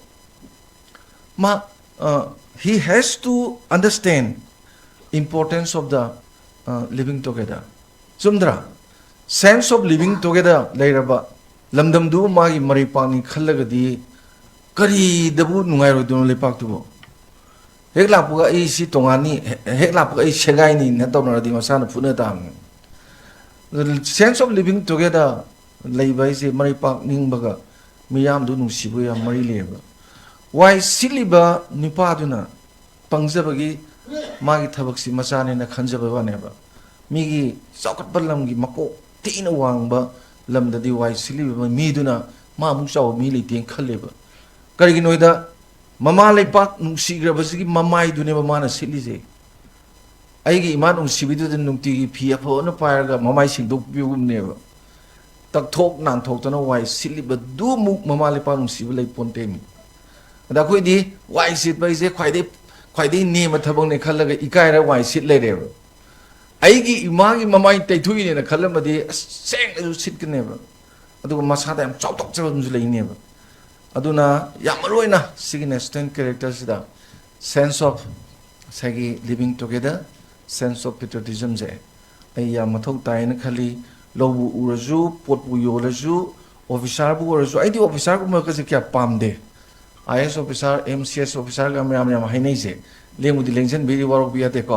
ꯃꯥ, ꯑ, he has to understand importance of the, ꯑ, living together꯫ ꯆꯨꯝꯗ꯭ꯔꯥ? Sense of living together ꯂꯩꯔꯕ ꯂꯝꯗꯝꯗꯨ ꯃꯥꯒꯤ ꯃꯔꯩ ꯄꯥꯛꯅꯤ ꯈꯜꯂꯒꯗꯤ ꯀꯔꯤꯗꯕꯨ ꯅꯨꯡꯉꯥꯏꯔꯣꯏꯗꯣꯏꯅꯣ ꯂꯩꯄꯥꯛꯇꯨꯕꯨ? ꯍꯦꯛ ꯂꯥꯛꯄꯒ "ꯑꯩ ꯁꯤ ꯇꯣꯉꯥꯟꯅꯤ", ꯍꯦ-, ꯍꯦꯛ ꯂꯥꯛꯄꯒ "ꯑꯩ ꯁꯦꯒꯥꯏꯅꯤ"ꯅ ꯇꯧꯅꯔꯗꯤ ꯃꯁꯥꯅ ꯐꯨꯅ ꯇꯥꯕꯅꯤ꯫ Sense of living together ꯂꯩꯕ ꯍꯥꯏꯁꯦ ꯃꯔꯩ ꯄꯥꯛꯅꯤꯡꯕꯒ ꯃꯤꯌꯥꯝꯗꯨ ꯅꯨꯡꯁꯤꯕꯒ ꯌꯥꯝ ꯃꯔꯤ ꯂꯩꯌꯦꯕ꯫ ꯋꯥꯏ ꯁꯤꯠꯂꯤꯕ ꯅꯨꯄꯥꯗꯨꯅ ꯄꯪꯖꯕꯒꯤ ꯃꯥꯒꯤ ꯊꯕꯛꯁꯤ ꯃꯆꯥꯅꯦꯅ ꯈꯟꯖꯕ ꯋꯥꯅꯦꯕ꯫ ꯃꯤꯒꯤ ꯆꯥꯎꯈꯠꯄ ꯂꯝꯒꯤ ꯃꯀꯣꯛ ꯊꯤꯅ ꯋꯥꯡꯕ ꯂꯝꯗꯗꯤ ꯋꯥꯏ ꯁꯤꯠꯂꯤꯕ ꯃꯤꯗꯨꯅ ꯃꯥ ꯑꯃꯨꯛ ꯆꯥꯎꯕ ꯃꯤ ꯂꯩꯇꯦꯅ ꯈꯜꯂꯦꯕ꯫ ꯀꯔꯤꯒꯤꯅꯣ ꯍꯥꯏꯗ, ꯃꯃꯥ ꯂꯩꯄꯥꯛ ꯅꯨꯡꯁꯤꯈ꯭ꯔꯕꯁꯤꯒꯤ ꯃꯃꯥꯏꯗꯨꯅꯦꯕ ꯃꯥꯅ ꯁꯤꯠꯂꯤꯁꯦ꯫ ꯑꯩꯒꯤ ꯏꯃꯥ ꯅꯨꯡꯁꯤꯕꯤꯗꯨꯗ ꯅꯨꯡꯇꯤꯒꯤ ꯐꯤ ꯑꯐꯕꯅ ꯄꯥꯏꯔꯒ ꯃꯃꯥꯏ ꯁꯦꯡꯗꯣꯛꯄꯤꯕꯒꯨꯝꯅꯦꯕ꯫ ꯇꯛꯊꯣꯛ ꯅꯥꯟꯊꯣꯛꯇꯅ ꯋꯥꯏ ꯁꯤꯠꯂꯤꯕꯗꯨꯃꯨꯛ ꯃꯃꯥ ꯂꯩꯄꯥꯛ ꯅꯨꯡꯁꯤꯕ ꯂꯩ ꯄꯣꯟꯇꯦꯃꯤ꯫ ꯑꯗ ꯑꯩꯈꯣꯏꯗꯤ ꯋꯥꯏ ꯁꯤꯠꯄ ꯍꯥꯏꯁꯦ ꯈ꯭ꯋꯥꯏꯗꯩ, ꯈ꯭ꯋꯥꯏꯗꯩ ꯅꯦꯝꯕ ꯊꯕꯛꯅꯦ ꯈꯜꯂꯒ ꯏꯀꯥꯏꯔ ꯋꯥꯏ ꯁꯤꯠ ꯂꯩꯔꯦꯕ꯫ ꯑꯩꯒꯤ ꯏꯃꯥꯒꯤ ꯃꯃꯥꯏ ꯇꯩꯊꯣꯛꯏꯅꯦꯅ ꯈꯜꯂꯝꯃꯗꯤ ꯑꯁ ꯁꯦꯡꯅꯁꯨ ꯁꯤꯠꯀꯅꯦꯕ꯫ ꯑꯗꯨꯒ ꯃꯁꯥꯗ ꯌꯥꯝ ꯆꯥꯎꯊꯣꯛꯆꯕ ꯑꯃꯁꯨ ꯂꯩꯅꯦꯕ꯫ ꯑꯗꯨꯅ ꯌꯥꯝ ꯃꯔꯨ ꯑꯣꯏꯅ ꯁꯤꯒꯤ ꯅꯦꯁꯅꯦꯜ ꯀꯦꯔꯦꯛꯇꯔꯁꯤꯗ sense of ꯉꯁꯥꯏꯒꯤ living together, sense of patriotismꯁꯦ ꯑꯩ ꯌꯥꯝ ꯃꯊꯧ ꯇꯥꯏꯌꯦꯅ ꯈꯜꯂꯤ꯫ ꯂꯧꯕꯨ ꯎꯔꯁꯨ, ꯄꯣꯠꯄꯨ ꯌꯣꯜꯂꯁꯨ, ꯑꯣꯐꯤꯁꯥꯔꯕꯨ ꯑꯣꯏꯔꯁꯨ, ꯑꯩꯗꯤ ꯑꯣꯐꯤꯁꯥꯔꯒꯨꯝꯕꯒꯁꯦ ꯀꯌꯥ ꯄꯥꯝꯗꯦ꯫ ꯑꯥꯏ ꯑꯦꯁ ꯑꯣꯐꯤꯁꯥꯔ, ꯑꯦꯝ ꯁꯤ ꯑꯦꯁ ꯑꯣꯐꯤꯁꯥꯔꯒ ꯃꯌꯥꯝ ꯌꯥꯝ ꯍꯥꯏꯅꯩꯁꯦ, ꯂꯦꯡꯕꯨꯗꯤ ꯂꯦꯡꯁꯤꯟꯕꯤꯔꯤ, ꯋꯥꯔꯧꯕꯤ ꯌꯥꯗꯦꯀꯣ꯫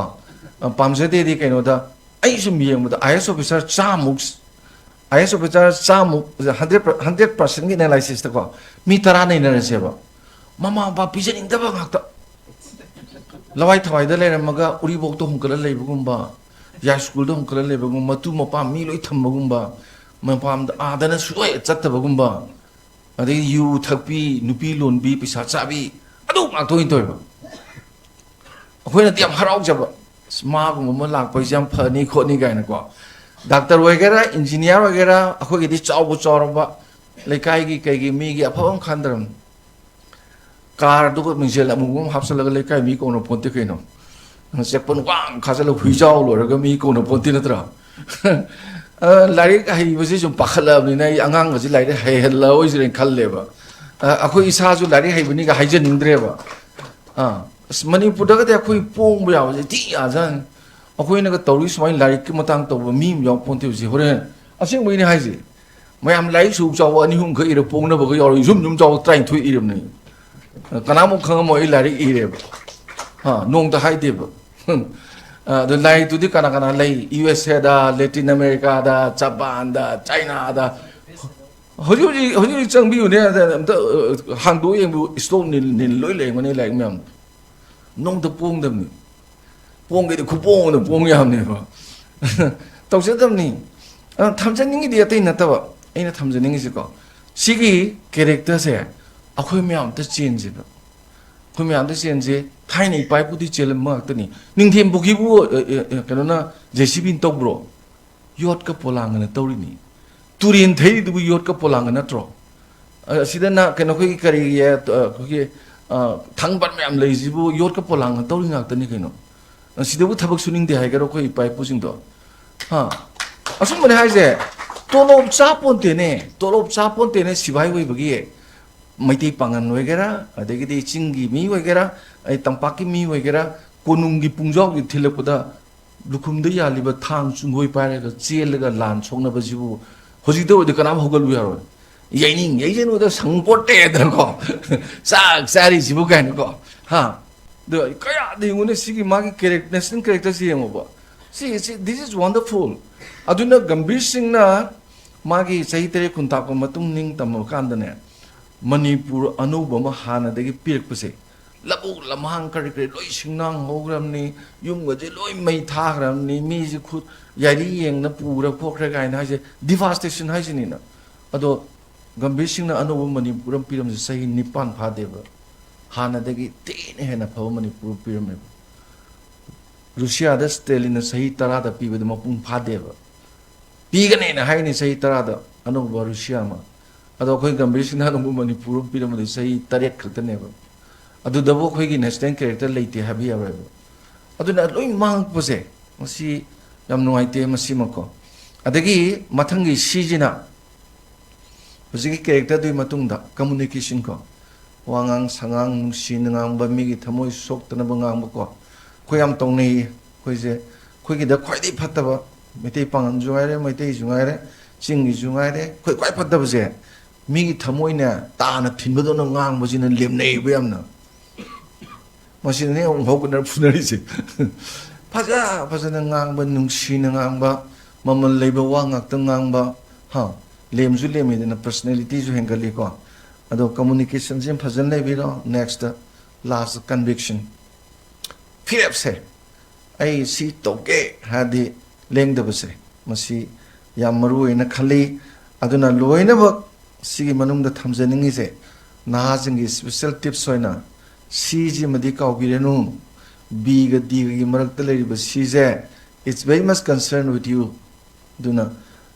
ꯑ, ꯄꯥꯝꯖꯗꯦꯗꯤ ꯀꯩꯅꯣꯗ, ꯑꯩ ꯁꯨꯝ ꯌꯦꯡꯕꯗ ꯑꯥꯏ ꯑꯦꯁ ꯑꯣꯐꯤꯁꯥꯔ ꯆꯥꯝꯃꯨꯛ, ꯑꯥꯏ ꯑꯦꯁ ꯑꯣꯐꯤꯁꯥꯔ ꯆꯥꯝꯃꯨꯛ, ꯍꯟꯗ꯭ꯔꯦꯠ, ꯍꯟꯗ꯭ꯔꯦꯠ ꯄꯥꯔꯁꯦꯟꯒꯤ ꯑꯦꯅꯥꯂꯥꯏꯁꯤꯁꯇꯀꯣ, ꯃꯤ ꯇꯔꯥ ꯅꯩꯅꯔꯁꯦꯕ꯫ ꯃꯃꯥ ꯃꯄꯥ ꯄꯤꯖꯅꯤꯡꯗꯕ ꯉꯥꯛꯇ꯫ ꯂꯋꯥꯏ ꯊꯋꯥꯏꯗ ꯂꯩꯔꯝꯃꯒ ꯎꯔꯤꯄꯣꯛꯇ ꯍꯣꯡꯀꯠꯂ ꯂꯩꯕꯒꯨꯝꯕ, ꯌꯥꯏꯁ꯭ꯀꯨꯜꯗ ꯍꯣꯡꯀꯠꯂ ꯂꯩꯕꯒꯨꯝꯕ, ꯃꯇꯨ ꯃꯄꯥꯝ ꯃꯤ ꯂꯣꯏ ꯊꯝꯕꯒꯨꯝꯕ, ꯃꯄꯥꯝꯗ ꯑꯥꯗꯅ ꯁꯨꯡꯂꯣꯏ ꯆꯠꯇꯕꯒꯨꯝꯕ, ꯑꯗꯒꯤ ꯌꯨ ꯊꯛꯄꯤ, ꯅꯨꯄꯤ ꯂꯣꯟꯕꯤ, ꯄꯩꯁꯥ ꯆꯥꯕꯤ, ꯑꯗꯨ ꯉꯥꯛꯇ ꯑꯣꯏꯅ ꯇꯧꯋꯦꯕ꯫ ꯑꯩꯈꯣꯏꯅꯗꯤ ꯌꯥꯝ ꯍꯔꯥꯎꯖꯕ, "ꯑꯁ, ꯃꯥꯒꯨꯝꯕ ꯑꯃ ꯂꯥꯛꯄꯁꯦ ꯌꯥꯝ ꯐꯅꯤ ꯈꯣꯠꯅꯤ" ꯀꯥꯏꯅꯀꯣ꯫ ꯗꯥꯛꯇꯔ ꯑꯣꯏꯒꯦꯔꯥ, ꯏꯟꯖꯤꯅꯤꯌꯥꯔ ꯑꯣꯏꯒꯦꯔꯥ, ꯑꯩꯈꯣꯏꯒꯤꯗꯤ ꯆꯥꯎꯕ ꯆꯥꯎꯔꯕ ꯂꯩꯀꯥꯏꯒꯤ ꯀꯩꯒꯤ ꯃꯤꯒꯤ ꯑꯐꯕ ꯑꯃ ꯈꯟꯗ꯭ꯔꯕꯅꯤ꯫ ꯀꯥꯔꯗꯨꯒ ꯃꯤꯡꯁꯦꯜ ꯑꯃꯨꯕ ꯑꯃ ꯍꯥꯞꯆꯜꯂꯒ ꯂꯩꯀꯥꯏ ꯃꯤ ꯀꯧꯅ ꯄꯣꯟꯇꯦ ꯀꯩꯅꯣ꯫ ꯆꯦꯛꯄꯟ ꯋꯥꯡ ꯈꯥꯖꯜꯂ ꯍꯨꯏꯖꯥꯎ ꯂꯣꯏꯔꯒ ꯃꯤ ꯀꯧꯅ ꯄꯣꯟꯇꯦ ꯅꯠꯇ꯭ꯔꯥ? ꯑ, ꯂꯥꯏꯔꯤꯛ ꯍꯩꯕꯁꯤ ꯁꯨꯝ ꯄꯥꯈꯠꯂꯛꯑꯕꯅꯤꯅ ꯑꯩ ꯑꯉꯥꯡꯒꯁꯤ ꯂꯥꯏꯔꯤꯛ ꯍꯩꯍꯜꯂꯛꯑꯣꯏꯁꯤꯔꯅ ꯈꯜꯂꯦꯕ꯫ ꯑ, ꯑꯩꯈꯣꯏ ꯏꯁꯥꯁꯨ ꯂꯥꯏꯔꯤꯛ ꯍꯩꯕꯅꯤꯒ ꯍꯥꯏꯖꯅꯤꯡꯗ꯭ꯔꯦꯕ꯫ ꯑꯥ, ꯑꯁ, ꯃꯅꯤꯄꯨꯔꯗꯒꯗꯤ ꯑꯩꯈꯣꯏ ꯄꯣꯡꯕ ꯌꯥꯕꯁꯦ ꯊꯤ ꯌꯥꯖꯥꯠꯅꯤ꯫ ꯑꯩꯈꯣꯏꯅꯒ ꯇꯧꯔꯤ ꯁꯨꯃꯥꯏꯅ ꯂꯥꯏꯔꯤꯛꯀꯤ ꯃꯇꯥꯡ ꯇꯧꯕ ꯃꯤ ꯑꯃ ꯌꯥꯎ ꯄꯣꯟꯇꯦ ꯍꯧꯖꯤꯛ꯫ ꯍꯣꯔꯦꯟ ꯑꯁꯦꯡꯕꯒꯤꯅꯤ ꯍꯥꯏꯁꯦ꯫ ꯃꯌꯥꯝ ꯂꯥꯏꯔꯤꯛ ꯁꯨꯛ ꯆꯥꯎꯕ ꯑꯅꯤ ꯑꯍꯨꯝꯈꯛ ꯏꯔ ꯄꯣꯛꯅꯕꯒ ꯌꯥꯎꯔꯤ, ꯌꯨꯝ ꯌꯨꯝ ꯆꯥꯎꯕ ꯇꯔꯥꯅꯤꯊꯣꯏ ꯏꯔꯕꯅꯤ꯫ ꯀꯅꯥꯃꯨꯛ ꯈꯪꯉꯝꯃꯣꯏ ꯑꯩ ꯂꯥꯏꯔꯤꯛ ꯏꯔꯦꯕ꯫ ꯍꯥ, ꯅꯣꯡꯇ ꯍꯥꯏꯗꯦꯕ꯫ ꯑꯗꯣ ꯂꯥꯏꯔꯤꯛꯇꯨꯗꯤ ꯀꯅꯥ ꯀꯅꯥ ꯂꯩ? ꯌꯨ ꯑꯦꯁ ꯑꯦꯗ, ꯂꯦꯇꯤꯟ ꯑꯃꯦꯔꯤꯀꯥꯗ, ꯖꯄꯥꯟꯗ, ꯆꯥꯏꯅꯥꯗ꯫ ꯍꯧꯖꯤꯛ ꯍꯧꯖꯤꯛ, ꯍꯧꯖꯤꯛ ꯍꯧꯖꯤꯛ ꯆꯪꯕꯤꯌꯨꯅꯦ, ꯑꯗ ꯑꯝꯇ, ꯑ, ꯍꯥꯡꯗꯣꯛꯑ ꯌꯦꯡꯕꯤꯌꯨ, ꯏꯁꯇꯣꯛ ꯅꯤꯜ ꯅꯤꯜ ꯂꯣꯏ ꯂꯩꯔꯝꯒꯅꯤ ꯂꯥꯏꯔꯤꯛ ꯃꯌꯥꯝꯗꯣ꯫ ꯅꯣꯡꯇ ꯄꯣꯡꯗꯕꯅꯤ꯫ ꯄꯣꯡꯒꯦꯗꯤ ꯈꯨꯄꯣꯡ ꯑꯃꯗ ꯄꯣꯡ ꯌꯥꯕꯅꯦꯕ꯫ ꯇꯧꯖꯗꯕꯅꯤ꯫ ꯑ, ꯊꯝꯖꯅꯤꯡꯉꯤꯗꯤ ꯑꯇꯩ ꯅꯠꯇꯕ, ꯑꯩꯅ ꯊꯝꯖꯅꯤꯡꯉꯤꯁꯦꯀꯣ, ꯁꯤꯒꯤ ꯀꯦꯔꯦꯛꯇꯔꯁꯦ ꯑꯩꯈꯣꯏ ꯃꯌꯥꯝ ꯑꯝꯇ ꯆꯦꯟꯁꯦꯕ꯫ ꯑꯩꯈꯣꯏ ꯃꯌꯥꯝ ꯑꯝꯇ ꯆꯦꯟꯁꯦ꯫ ꯊꯥꯏꯅ ꯏꯄꯥ ꯏꯄꯨꯗꯤ ꯆꯦꯜꯂꯝꯕ ꯉꯥꯛꯇꯅꯤ꯫ ꯅꯤꯡꯊꯦꯝ ꯄꯨꯈ꯭ꯔꯤꯕꯨ ꯑ, ꯑ, ꯑ, ꯀꯩꯅꯣꯅ, ꯖꯦ ꯁꯤ ꯕꯤꯅ ꯇꯧꯕ꯭ꯔꯣ? ꯌꯣꯠꯀ ꯄꯣꯂꯥꯡꯒꯅ ꯇꯧꯔꯤꯅꯤ꯫ ꯇꯨꯔꯦꯟ ꯊꯩꯔꯤꯗꯨꯕꯨ ꯌꯣꯠꯀ ꯄꯣꯂꯥꯡꯒ ꯅꯠꯇ꯭ꯔꯣ? ꯑ, ꯑꯁꯤꯗ ꯅ-, ꯀꯩꯅꯣ, ꯑꯩꯈꯣꯏꯒꯤ ꯀꯔꯤꯒꯤ, ꯑ, ꯑꯩꯈꯣꯏꯒꯤ, ꯑ, ꯊꯥꯡꯕꯟ ꯃꯌꯥꯝ ꯂꯩꯁꯤꯕꯨ ꯌꯣꯠꯀ ꯄꯣꯂꯥꯡꯒ ꯇꯧꯔꯤ ꯉꯥꯛꯇꯅꯤ ꯀꯩꯅꯣ꯫ ꯑ, ꯁꯤꯗꯕꯨ ꯊꯕꯛ ꯁꯨꯅꯤꯡꯗꯦ ꯍꯥꯏꯒꯦꯔꯣ ꯑꯩꯈꯣꯏ ꯏꯄꯥ ꯏꯄꯨꯁꯤꯡꯗꯣ? ꯍꯥ? ꯑꯁꯨꯝꯕꯅꯦ ꯍꯥꯏꯁꯦ꯫ ꯇꯣꯂꯣꯞ ꯆꯥ ꯄꯣꯟꯇꯦꯅꯦ, ꯇꯣꯂꯣꯞ ꯆꯥ ꯄꯣꯟꯇꯦꯅꯦ ꯁꯤꯐꯥꯏ ꯑꯣꯏꯕꯒꯤ꯫ ꯃꯩꯇꯩ ꯄꯥꯉꯟ ꯑꯣꯏꯒꯦꯔꯥ, ꯑꯗꯒꯤꯗꯤ ꯆꯤꯡꯒꯤ ꯃꯤ ꯑꯣꯏꯒꯦꯔꯥ, ꯑꯩ ꯇꯝꯄꯥꯛꯀꯤ ꯃꯤ ꯑꯣꯏꯒꯦꯔꯥ, ꯀꯣꯅꯨꯡꯒꯤ ꯄꯨꯡꯖꯥꯎꯒꯤ ꯊꯤꯜꯂꯛꯄꯗ ꯂꯨꯈꯨꯝꯗ ꯌꯥꯜꯂꯤꯕ ꯊꯥꯡ ꯆꯨꯡꯒꯣꯏ ꯄꯥꯏꯔꯒ ꯆꯦꯜꯂꯒ ꯂꯥꯟ ꯁꯣꯛꯅꯕꯁꯤꯕꯨ ꯍꯧꯖꯤꯛꯇ ꯑꯣꯏꯗꯤ ꯀꯅꯥꯝ ꯍꯧꯒꯠꯂꯨ ꯌꯥꯔꯣꯏ꯫ ꯌꯩꯅꯤꯡ ꯌꯩꯖꯅꯨꯗ ꯁꯪꯄꯣꯠꯇꯦꯗꯅꯀꯣ꯫ ꯆꯥꯛ ꯆꯥꯔꯤꯁꯤꯕꯨ ꯀꯥꯏꯅꯀꯣ꯫ ꯍꯥ? ꯑꯗꯣ ꯀꯌꯥꯗ ꯌꯦꯡꯉꯨꯅꯦ ꯁꯤꯒꯤ ꯃꯥꯒꯤ ꯀꯦꯔꯦꯛ-, ꯅꯦꯁꯅꯦꯜ ꯀꯦꯔꯦꯛꯇꯔꯁꯤ ꯌꯦꯡꯉꯣꯕ꯫ ꯁꯤ, ꯁꯤ, this is wonderful꯫ ꯑꯗꯨꯅ ꯒꯝꯚꯤꯔ ꯁꯤꯡꯅ ꯃꯥꯒꯤ ꯆꯍꯤ ꯇꯔꯦꯠ ꯈꯨꯟ ꯇꯥꯛꯄ ꯃꯇꯨꯡ ꯅꯤꯡ ꯇꯝꯃ ꯀꯥꯟꯗꯅꯦ, ꯃꯅꯤꯄꯨꯔ ꯑꯅꯧꯕ ꯑꯃ ꯍꯥꯟꯅꯗꯒꯤ ꯄꯤꯔꯛꯄꯁꯦ, ꯂꯧꯕꯨꯛ ꯂꯝꯍꯥꯡ ꯀꯔꯤ ꯀꯔꯤ ꯂꯣꯏ ꯁꯤꯡꯅꯥꯡ ꯍꯧꯈ꯭ꯔꯕꯅꯤ, ꯌꯨꯝꯒꯁꯦ ꯂꯣꯏ ꯃꯩ ꯊꯥꯈ꯭ꯔꯕꯅꯤ, ꯃꯤꯁꯦ ꯈꯨꯠ ꯌꯥꯏꯔꯤ ꯌꯦꯡꯅ ꯄꯨꯈ꯭ꯔ ꯈꯣꯠꯈ꯭ꯔꯦ ꯀꯥꯏꯅ ꯍꯥꯏꯁꯦ ꯗꯤꯚꯥꯁꯇꯦꯁꯟ ꯍꯥꯏꯁꯤꯅꯤꯅ꯫ ꯑꯗꯣ ꯒꯝꯚꯤꯔ ꯁꯤꯡꯅ ꯑꯅꯧꯕ ꯃꯅꯤꯄꯨꯔ ꯑꯃ ꯄꯤꯔꯝꯕꯁꯦ ꯆꯍꯤ ꯅꯤꯄꯥꯟ ꯐꯥꯗꯦꯕ꯫ ꯍꯥꯟꯅꯗꯒꯤ ꯊꯤꯅ ꯍꯦꯟꯅ ꯐꯕ ꯃꯅꯤꯄꯨꯔ ꯄꯤꯔꯝꯃꯦꯕ꯫ ꯔꯨꯁꯤꯌꯥꯗ ꯁ꯭ꯇꯦꯂꯤꯟꯅ ꯆꯍꯤ ꯇꯔꯥꯗ ꯄꯤꯕꯗ ꯃꯄꯨꯡ ꯐꯥꯗꯦꯕ꯫ ꯄꯤꯒꯅꯦꯅ ꯍꯥꯏꯅꯤ ꯆꯍꯤ ꯇꯔꯥꯗ ꯑꯅꯧꯕ ꯔꯨꯁꯤꯌꯥ ꯑꯃ꯫ ꯑꯗꯣ ꯑꯩꯈꯣꯏ ꯒꯝꯚꯤꯔ ꯁꯤꯡꯅ ꯑꯅꯧꯕ ꯃꯅꯤꯄꯨꯔ ꯑꯃ ꯄꯤꯔꯝꯕꯗ ꯆꯍꯤ ꯇꯔꯦꯠ ꯈꯛꯇꯅꯦꯕ꯫ ꯑꯗꯨꯗꯕꯨ ꯑꯩꯈꯣꯏꯒꯤ ꯅꯦꯁꯅꯦꯜ ꯀꯦꯔꯦꯛꯇꯔ ꯂꯩꯇꯦ ꯍꯥꯏꯕ ꯌꯥꯔꯣꯏꯕ꯫ ꯑꯗꯨꯅ ꯂꯣꯏ ꯃꯥꯡꯉꯛꯄꯁꯦ ꯃꯁꯤ ꯌꯥꯝ ꯅꯨꯡꯉꯥꯏꯇꯦ ꯃꯁꯤꯃꯀꯣ꯫ ꯑꯗꯒꯤ ꯃꯊꯪꯒꯤ ꯁꯤꯁꯤꯅ ꯍꯧꯖꯤꯛꯀꯤ ꯀꯦꯔꯦꯛꯇꯔꯗꯨꯒꯤ ꯃꯇꯨꯡꯗ ꯀꯝꯃꯨꯅꯤꯀꯦꯁꯟ ꯀꯣ, ꯋꯥꯉꯥꯡ ꯁꯉꯥꯡ ꯅꯨꯡꯁꯤꯅ ꯉꯥꯡꯕ, ꯃꯤꯒꯤ ꯊꯃꯣꯏ ꯁꯣꯛꯇꯅꯕ ꯉꯥꯡꯕ ꯀꯣ, ꯑꯩꯈꯣꯏ ꯌꯥꯝ ꯇꯧꯅꯩꯌꯦ꯫ ꯑꯩꯈꯣꯏꯁꯦ, ꯑꯩꯈꯣꯏꯒꯤꯗ ꯈ꯭ꯋꯥꯏꯗꯒꯤ ꯐꯠꯇꯕ, ꯃꯩꯇꯩ ꯄꯥꯉꯜꯁꯨ ꯉꯥꯏꯔꯦ, ꯃꯩꯇꯩꯁꯨ ꯉꯥꯏꯔꯦ, ꯆꯤꯡꯒꯤꯁꯨ ꯉꯥꯏꯔꯦ, ꯑꯩꯈꯣꯏ ꯈ꯭ꯋꯥꯏ ꯐꯠꯇꯕꯁꯦ ꯃꯤꯒꯤ ꯊꯃꯣꯏꯅꯦ ꯇꯥꯅ ꯊꯤꯟꯕꯗꯧꯅ ꯉꯥꯡꯕꯁꯤꯅ ꯂꯦꯝꯅꯩꯌꯦꯕ ꯌꯥꯝꯅ꯫ ꯃꯁꯤꯗꯅꯦ ꯑꯃꯨꯛ ꯍꯧꯒꯠꯅꯔ ꯐꯨꯅꯔꯤꯁꯦ꯫ ꯐꯖ ꯐꯖꯅ ꯉꯥꯡꯕ, ꯅꯨꯡꯁꯤꯅ ꯉꯥꯡꯕ, ꯃꯃꯜ ꯂꯩꯕ ꯋꯥ ꯉꯥꯛꯇ ꯉꯥꯡꯕ, ꯍꯥ, ꯂꯦꯝꯁꯨ ꯂꯦꯝꯃꯤꯗꯅ, ꯄꯔꯁꯅꯦꯂꯤꯇꯤꯁꯨ ꯍꯦꯟꯒꯠꯂꯤꯀꯣ꯫ ꯑꯗꯣ ꯀꯝꯃꯨꯅꯤꯀꯦꯁꯟꯁꯤ ꯐꯖꯅ ꯂꯩꯕꯤꯔꯣ꯫ ꯅꯦꯛꯁꯇ, ꯂꯥꯁ, ꯀꯟꯚꯤꯛꯁꯟ꯫ ꯐꯤꯔꯦꯞꯁꯦ, ꯑꯩ ꯁꯤ ꯇꯧꯒꯦ ꯍꯥꯏꯔꯗꯤ ꯂꯦꯡꯗꯕꯁꯦ, ꯃꯁꯤ ꯌꯥꯝ ꯃꯔꯨ ꯑꯣꯏꯅ ꯈꯜꯂꯤ꯫ ꯑꯗꯨꯅ ꯂꯣꯏꯅꯃꯛ ꯁꯤꯒꯤ ꯃꯅꯨꯡꯗ ꯊꯝꯖꯅꯤꯡꯉꯤꯁꯦ, ꯅꯍꯥꯁꯤꯡꯒꯤ special tips ꯑꯣꯏꯅ, ꯁꯤꯁꯤꯃꯗꯤ ꯀꯥꯎꯕꯤꯔꯅꯨ꯫ ꯕꯤꯒ ꯗꯤꯒꯒꯤ ꯃꯔꯛꯇ ꯂꯩꯔꯤꯕ ꯁꯤꯁꯦ, it's very much concerned with you꯫ ꯑꯗꯨꯅ,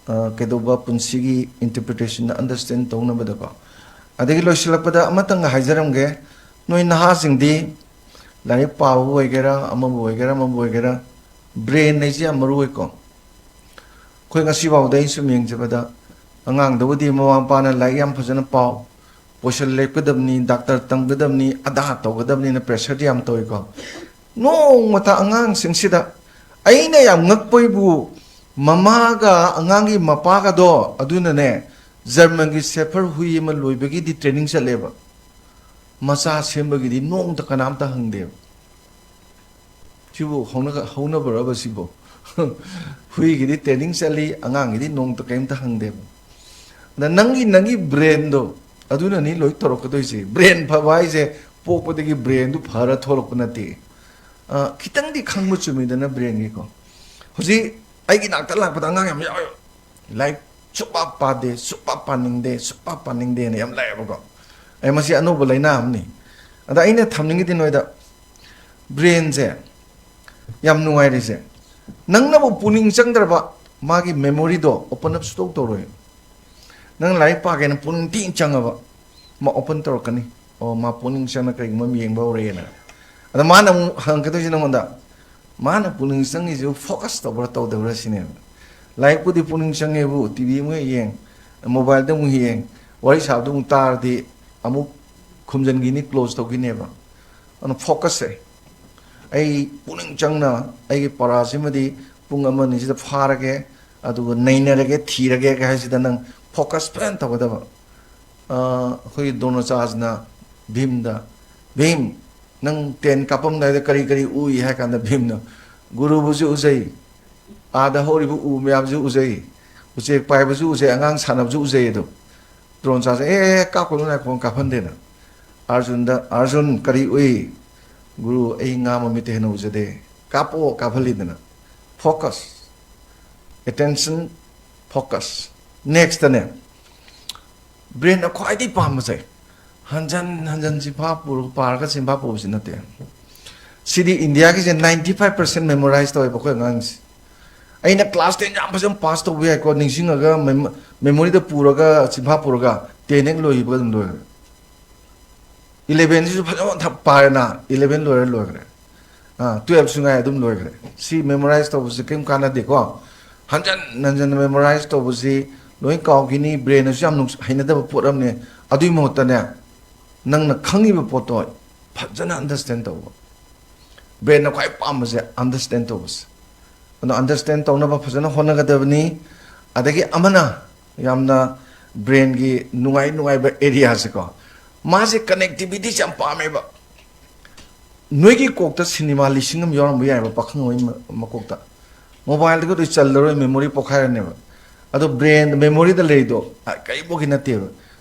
ꯑ, ꯀꯩꯗꯧꯕ ꯄꯨꯟꯁꯤꯒꯤ interpretation understand ꯇꯧꯅꯕꯗꯀꯣ꯫ ꯑꯗꯒꯤ ꯂꯣꯏꯁꯤꯜꯂꯛꯄꯗ ꯑꯃꯇꯪꯒ ꯍꯥꯏꯖꯔꯝꯒꯦ, ꯅꯣꯏ ꯅꯍꯥꯁꯤꯡꯗꯤ ꯂꯥꯏꯔꯤꯛ ꯄꯥꯕꯕꯨ ꯑꯣꯏꯒꯦꯔꯥ, ꯑꯃꯕꯨ ꯑꯣꯏꯒꯦꯔꯥ, ꯑꯃꯕꯨ ꯑꯣꯏꯒꯦꯔꯥ, brain ꯍꯥꯏꯁꯤ ꯌꯥꯝ ꯃꯔꯨ ꯑꯣꯏꯀꯣ꯫ ꯑꯩꯈꯣꯏ ꯉꯁꯤꯐꯥꯎꯗ ꯑꯩꯅ ꯁꯨꯝ ꯌꯦꯡꯖꯕꯗ, ꯑꯉꯥꯡꯗꯕꯨꯗꯤ ꯃꯃꯥ ꯃꯄꯥꯅ ꯂꯥꯏꯔꯤꯛ ꯌꯥꯝ ꯐꯖꯅ ꯄꯥꯎ, ꯄꯣꯁꯜ ꯂꯦꯞꯀꯗꯕꯅꯤ, ꯗꯥꯛꯇꯔ ꯇꯝꯒꯗꯕꯅꯤ, ꯑꯗꯥ ꯇꯧꯒꯗꯕꯅꯤꯅ pressureꯗꯤ ꯌꯥꯝ ꯇꯧꯏꯀꯣ꯫ ꯅꯣꯡꯃꯇ ꯑꯉꯥꯡꯁꯤꯡꯁꯤꯗ ꯑꯩꯅ ꯌꯥꯝ ꯉꯛꯄꯩꯕꯨ, ꯃꯃꯥꯒ ꯑꯉꯥꯡꯒꯤ ꯃꯄꯥꯒꯗꯣ ꯑꯗꯨꯅꯅꯦ, ꯖꯔꯃꯟꯒꯤ ꯁꯦꯐꯔ ꯍꯨꯏ ꯑꯃ ꯂꯣꯏꯕꯒꯤꯗꯤ training ꯆꯠꯂꯦꯕ, ꯃꯆꯥ ꯁꯦꯝꯕꯒꯤꯗꯤ ꯅꯣꯡꯃꯇ ꯀꯅꯥꯝꯇ ꯍꯪꯗꯦꯕ꯫ ꯁꯤꯕꯨ ꯍꯧꯅ-, ꯍꯧꯅꯕ꯭ꯔꯕ ꯁꯤꯕꯨ? ꯍꯨꯏꯒꯤꯗꯤ training ꯆꯠꯂꯤ, ꯑꯉꯥꯡꯒꯤꯗꯤ ꯅꯣꯡꯃꯇ ꯀꯔꯤꯝꯇ ꯍꯪꯗꯦꯕ꯫ ꯑꯗ ꯅꯪꯒꯤ, ꯅꯪꯒꯤ brainꯗꯣ, ꯑꯗꯨꯅꯅꯤ ꯂꯣꯏ ꯇꯧꯔꯛꯀꯗꯣꯏꯁꯦ꯫ Brain ꯐꯕ ꯍꯥꯏꯁꯦ ꯄꯣꯛꯄꯗꯒꯤ brainꯗꯨ ꯐꯔ ꯊꯣꯛꯂꯛꯄ ꯅꯠꯇꯦ꯫ ꯑ, ꯈꯤꯇꯪꯗꯤ ꯈꯪꯕ ꯆꯨꯝꯃꯤꯗꯅ brainꯒꯤꯀꯣ꯫ ꯍꯧꯖꯤꯛ ꯑꯩꯒꯤ ꯅꯥꯛꯇ ꯂꯥꯛꯄꯗ ꯑꯉꯥꯡ ꯌꯥꯝ ꯌꯥꯎꯋꯦꯕ꯫ ꯂꯥꯏꯔꯤꯛ ꯁꯨꯛꯄꯥ ꯄꯥꯗꯦ, ꯁꯨꯛꯄꯥ ꯄꯥꯅꯤꯡꯗꯦ, ꯁꯨꯛꯄꯥ ꯄꯥꯅꯤꯡꯗꯦꯅ ꯌꯥꯝ ꯂꯥꯛꯑꯦꯕꯀꯣ꯫ ꯑꯩ ꯃꯁꯤ ꯑꯅꯧꯕ ꯂꯥꯏꯅꯥ ꯑꯃꯅꯤ꯫ ꯑꯗ ꯑꯩꯅ ꯊꯝꯅꯤꯡꯉꯤꯗꯤ ꯅꯣꯏꯗ, brainꯁꯦ ꯌꯥꯝ ꯅꯨꯡꯉꯥꯏꯔꯤꯁꯦ, ꯅꯪꯅꯕꯨ ꯄꯨꯛꯅꯤꯡ ꯆꯪꯗ꯭ꯔꯕ ꯃꯥꯒꯤ memoryꯗꯣ open up ꯁꯨꯇꯧ ꯇꯧꯔꯣꯏ꯫ ꯅꯪ ꯂꯥꯏꯔꯤꯛ ꯄꯥꯒꯦꯅ ꯄꯨꯛꯅꯤꯡ ꯊꯤꯅ ꯆꯪꯉꯕ, ꯃꯥ open ꯇꯧꯔꯛꯀꯅꯤ꯫ ꯑꯣ, ꯃꯥ ꯄꯨꯛꯅꯤꯡ ꯆꯪꯅ ꯀꯔꯤꯒꯨꯝꯕ ꯑꯃ ꯌꯦꯡꯕ ꯍꯧꯔꯦꯅ꯫ ꯑꯗ ꯃꯥꯅ ꯑꯃꯨꯛ ꯍꯪꯉꯛꯀꯗꯣꯏꯁꯦ ꯅꯉꯣꯟꯗ, ꯃꯥꯅ ꯄꯨꯛꯅꯤꯡ ꯆꯪꯉꯤꯁꯤꯕꯨ focus ꯇꯧꯕ꯭ꯔꯥ ꯇꯧꯗꯕ꯭ꯔꯥ ꯁꯤꯅꯦꯕ꯫ ꯂꯥꯏꯔꯤꯛꯄꯨꯗꯤ ꯄꯨꯛꯅꯤꯡ ꯆꯪꯉꯦꯕꯨ, TV ꯑꯃꯨꯛ ꯌꯦꯡ, mobileꯗ ꯑꯃꯨꯛ ꯌꯦꯡ, ꯋꯥꯔꯤ ꯁꯥꯕꯗ ꯑꯃꯨꯛ ꯇꯥꯔꯗꯤ ꯑꯃꯨꯛ ꯈꯨꯝꯖꯤꯟꯈꯤꯅꯤ, close ꯇꯧꯈꯤꯅꯦꯕ꯫ ꯑꯗꯨꯅ focusꯁꯦ, ꯑꯩ ꯄꯨꯛꯅꯤꯡ ꯆꯪꯅ ꯑꯩꯒꯤ ꯄꯔꯥꯁꯤꯃꯗꯤ ꯄꯨꯡ ꯑꯃ ꯑꯅꯤꯁꯤꯗ ꯐꯥꯔꯒꯦ, ꯑꯗꯨꯒ ꯅꯩꯅꯔꯒꯦ, ꯊꯤꯔꯒꯦ ꯍꯥꯏꯁꯤꯗ ꯅꯪ focus ꯐꯖꯅ ꯇꯧꯒꯗꯕ꯫ ꯑ, ꯑꯩꯈꯣꯏꯒꯤ ꯗ꯭ꯔꯣꯅꯥꯆꯥꯔꯖꯅ ꯚꯤꯝꯗ, "ꯚꯤꯝ, ꯅꯪ ꯇꯦꯟ ꯀꯥꯞꯄꯝꯗꯥꯏꯗ ꯀꯔꯤ ꯀꯔꯤ ꯎꯏ?" ꯍꯥꯏ ꯀꯥꯟꯗ ꯚꯤꯝꯅ, "ꯒꯨꯔꯨꯕꯨꯁꯨ ꯎꯖꯩ, ꯑꯥꯗ ꯍꯧꯔꯤꯕ ꯎ ꯃꯌꯥꯝꯁꯨ ꯎꯖꯩ, ꯎꯆꯦꯛ ꯄꯥꯏꯕꯁꯨ ꯎꯖꯩ, ꯑꯉꯥꯡ ꯁꯥꯟꯅꯕꯁꯨ ꯎꯖꯩ" ꯑꯗꯣ꯫ ꯗ꯭ꯔꯣꯅꯥꯆꯥꯔꯖ, "ꯑꯦ, ꯑꯦ, ꯀꯥꯞꯀꯅꯨ, ꯉꯥꯏꯈꯣ, ꯀꯥꯞꯍꯟꯗꯦꯅ"꯫ ꯑꯥꯔꯖꯨꯟꯗ, "ꯑꯥꯔꯖꯨꯟ, ꯀꯔꯤ ꯎꯏ?" "ꯒꯨꯔꯨ, ꯑꯩ ꯉꯥ ꯃꯃꯤꯠꯇ ꯍꯦꯟꯅ ꯎꯖꯗꯦ"꯫ "ꯀꯥꯞꯄꯣ", ꯀꯥꯞꯍꯜꯂꯤꯗꯅ꯫ Focus꯫ Attention, focus꯫ Nextꯇꯅꯦ, ꯕ꯭ꯔꯦꯟꯅ ꯈ꯭ꯋꯥꯏꯗꯒꯤ ꯄꯥꯝꯕꯁꯦ ꯍꯟꯖꯟ ꯍꯟꯖꯟ ꯆꯤꯟꯐꯥ ꯄꯨꯔꯒ ꯄꯥꯔꯒ ꯆꯤꯟꯐꯥ ꯄꯨꯕꯁꯤ ꯅꯠꯇꯦ꯫ ꯁꯤꯗꯤ ꯏꯟꯗꯤꯌꯥꯒꯤꯁꯦ ninety five percent memorize ꯇꯧꯋꯦꯕ ꯑꯩꯈꯣꯏ ꯑꯉꯥꯡꯁꯦ꯫ ꯑꯩꯅ class ten ꯌꯥꯝ ꯐꯖꯅ ꯄꯥꯁ ꯇꯧꯕ ꯌꯥꯏꯀꯣ, ꯅꯤꯡꯁꯤꯡꯉꯒ ꯃꯦꯃꯣꯔꯤꯗ ꯄꯨꯔꯒ ꯆꯤꯟꯐꯥ ꯄꯨꯔꯒ ten ꯍꯦꯛ ꯂꯣꯏꯈꯤꯕꯒ ꯑꯗꯨꯝ ꯂꯣꯏꯈ꯭ꯔꯦ꯫ Elevenꯁꯤꯁꯨ ꯐꯖꯅ ꯄꯥꯔꯦꯅ eleven ꯂꯣꯏꯔꯦ, ꯂꯣꯏꯈ꯭ꯔꯦ꯫ Twelveꯁꯨ ꯉꯥꯏ ꯑꯗꯨꯝ ꯂꯣꯏꯈ꯭ꯔꯦ꯫ ꯁꯤ memorize ꯇꯧꯕꯁꯤ ꯀꯔꯤꯝ ꯀꯥꯟꯅꯗꯦꯀꯣ꯫ ꯍꯟꯖꯟ ꯍꯟꯖꯟꯅ memorize ꯇꯧꯕꯁꯤ ꯂꯣꯏ ꯀꯥꯎꯈꯤꯅꯤ, ꯕ꯭ꯔꯦꯟꯅꯁꯨ ꯌꯥꯝ ꯍꯩꯅꯗꯕ ꯄꯣꯠ ꯑꯃꯅꯤ꯫ ꯑꯗꯨꯒꯤ ꯃꯍꯨꯠꯇꯅꯦ, ꯅꯪꯅ ꯈꯪꯉꯤꯕ ꯄꯣꯠꯇꯣ ꯐꯖꯅ understand ꯇꯧꯕ꯫ ꯕ꯭ꯔꯦꯟꯅ ꯈ꯭ꯋꯥꯏ ꯄꯥꯝꯕꯁꯦ understand ꯇꯧꯕꯁꯦ꯫ ꯑꯗꯣ understand ꯇꯧꯅꯕ ꯐꯖꯅ ꯍꯣꯠꯅꯒꯗꯕꯅꯤ꯫ ꯑꯗꯒꯤ ꯑꯃꯅ ꯌꯥꯝꯅ ꯕ꯭ꯔꯦꯟꯒꯤ ꯅꯨꯡꯉꯥꯏ ꯅꯨꯡꯉꯥꯏꯕ areaꯁꯦꯀꯣ, ꯃꯥꯁꯦ connectivityꯁꯦ ꯌꯥꯝ ꯄꯥꯝꯃꯦꯕ꯫ ꯅꯣꯏꯒꯤ ꯀꯣꯛꯇ ꯁꯤꯅꯦꯃꯥ ꯂꯤꯁꯤꯡ ꯑꯃ ꯌꯥꯎꯔꯝꯕ ꯌꯥꯏꯕ, ꯄꯥꯈꯪ ꯑꯃꯒꯤ ꯃꯀꯣꯛꯇ꯫ Mobileꯗꯒ ꯂꯣꯏ ꯆꯜꯂꯔꯣꯏ, memory ꯄꯣꯛꯈꯥꯏꯔꯅꯦꯕ꯫ ꯑꯗꯣ ꯕ꯭ꯔꯦꯟ memoryꯗ ꯂꯩꯔꯤꯗꯣ ꯀꯔꯤꯐꯥꯎꯒꯤ ꯅꯠꯇꯦꯕ꯫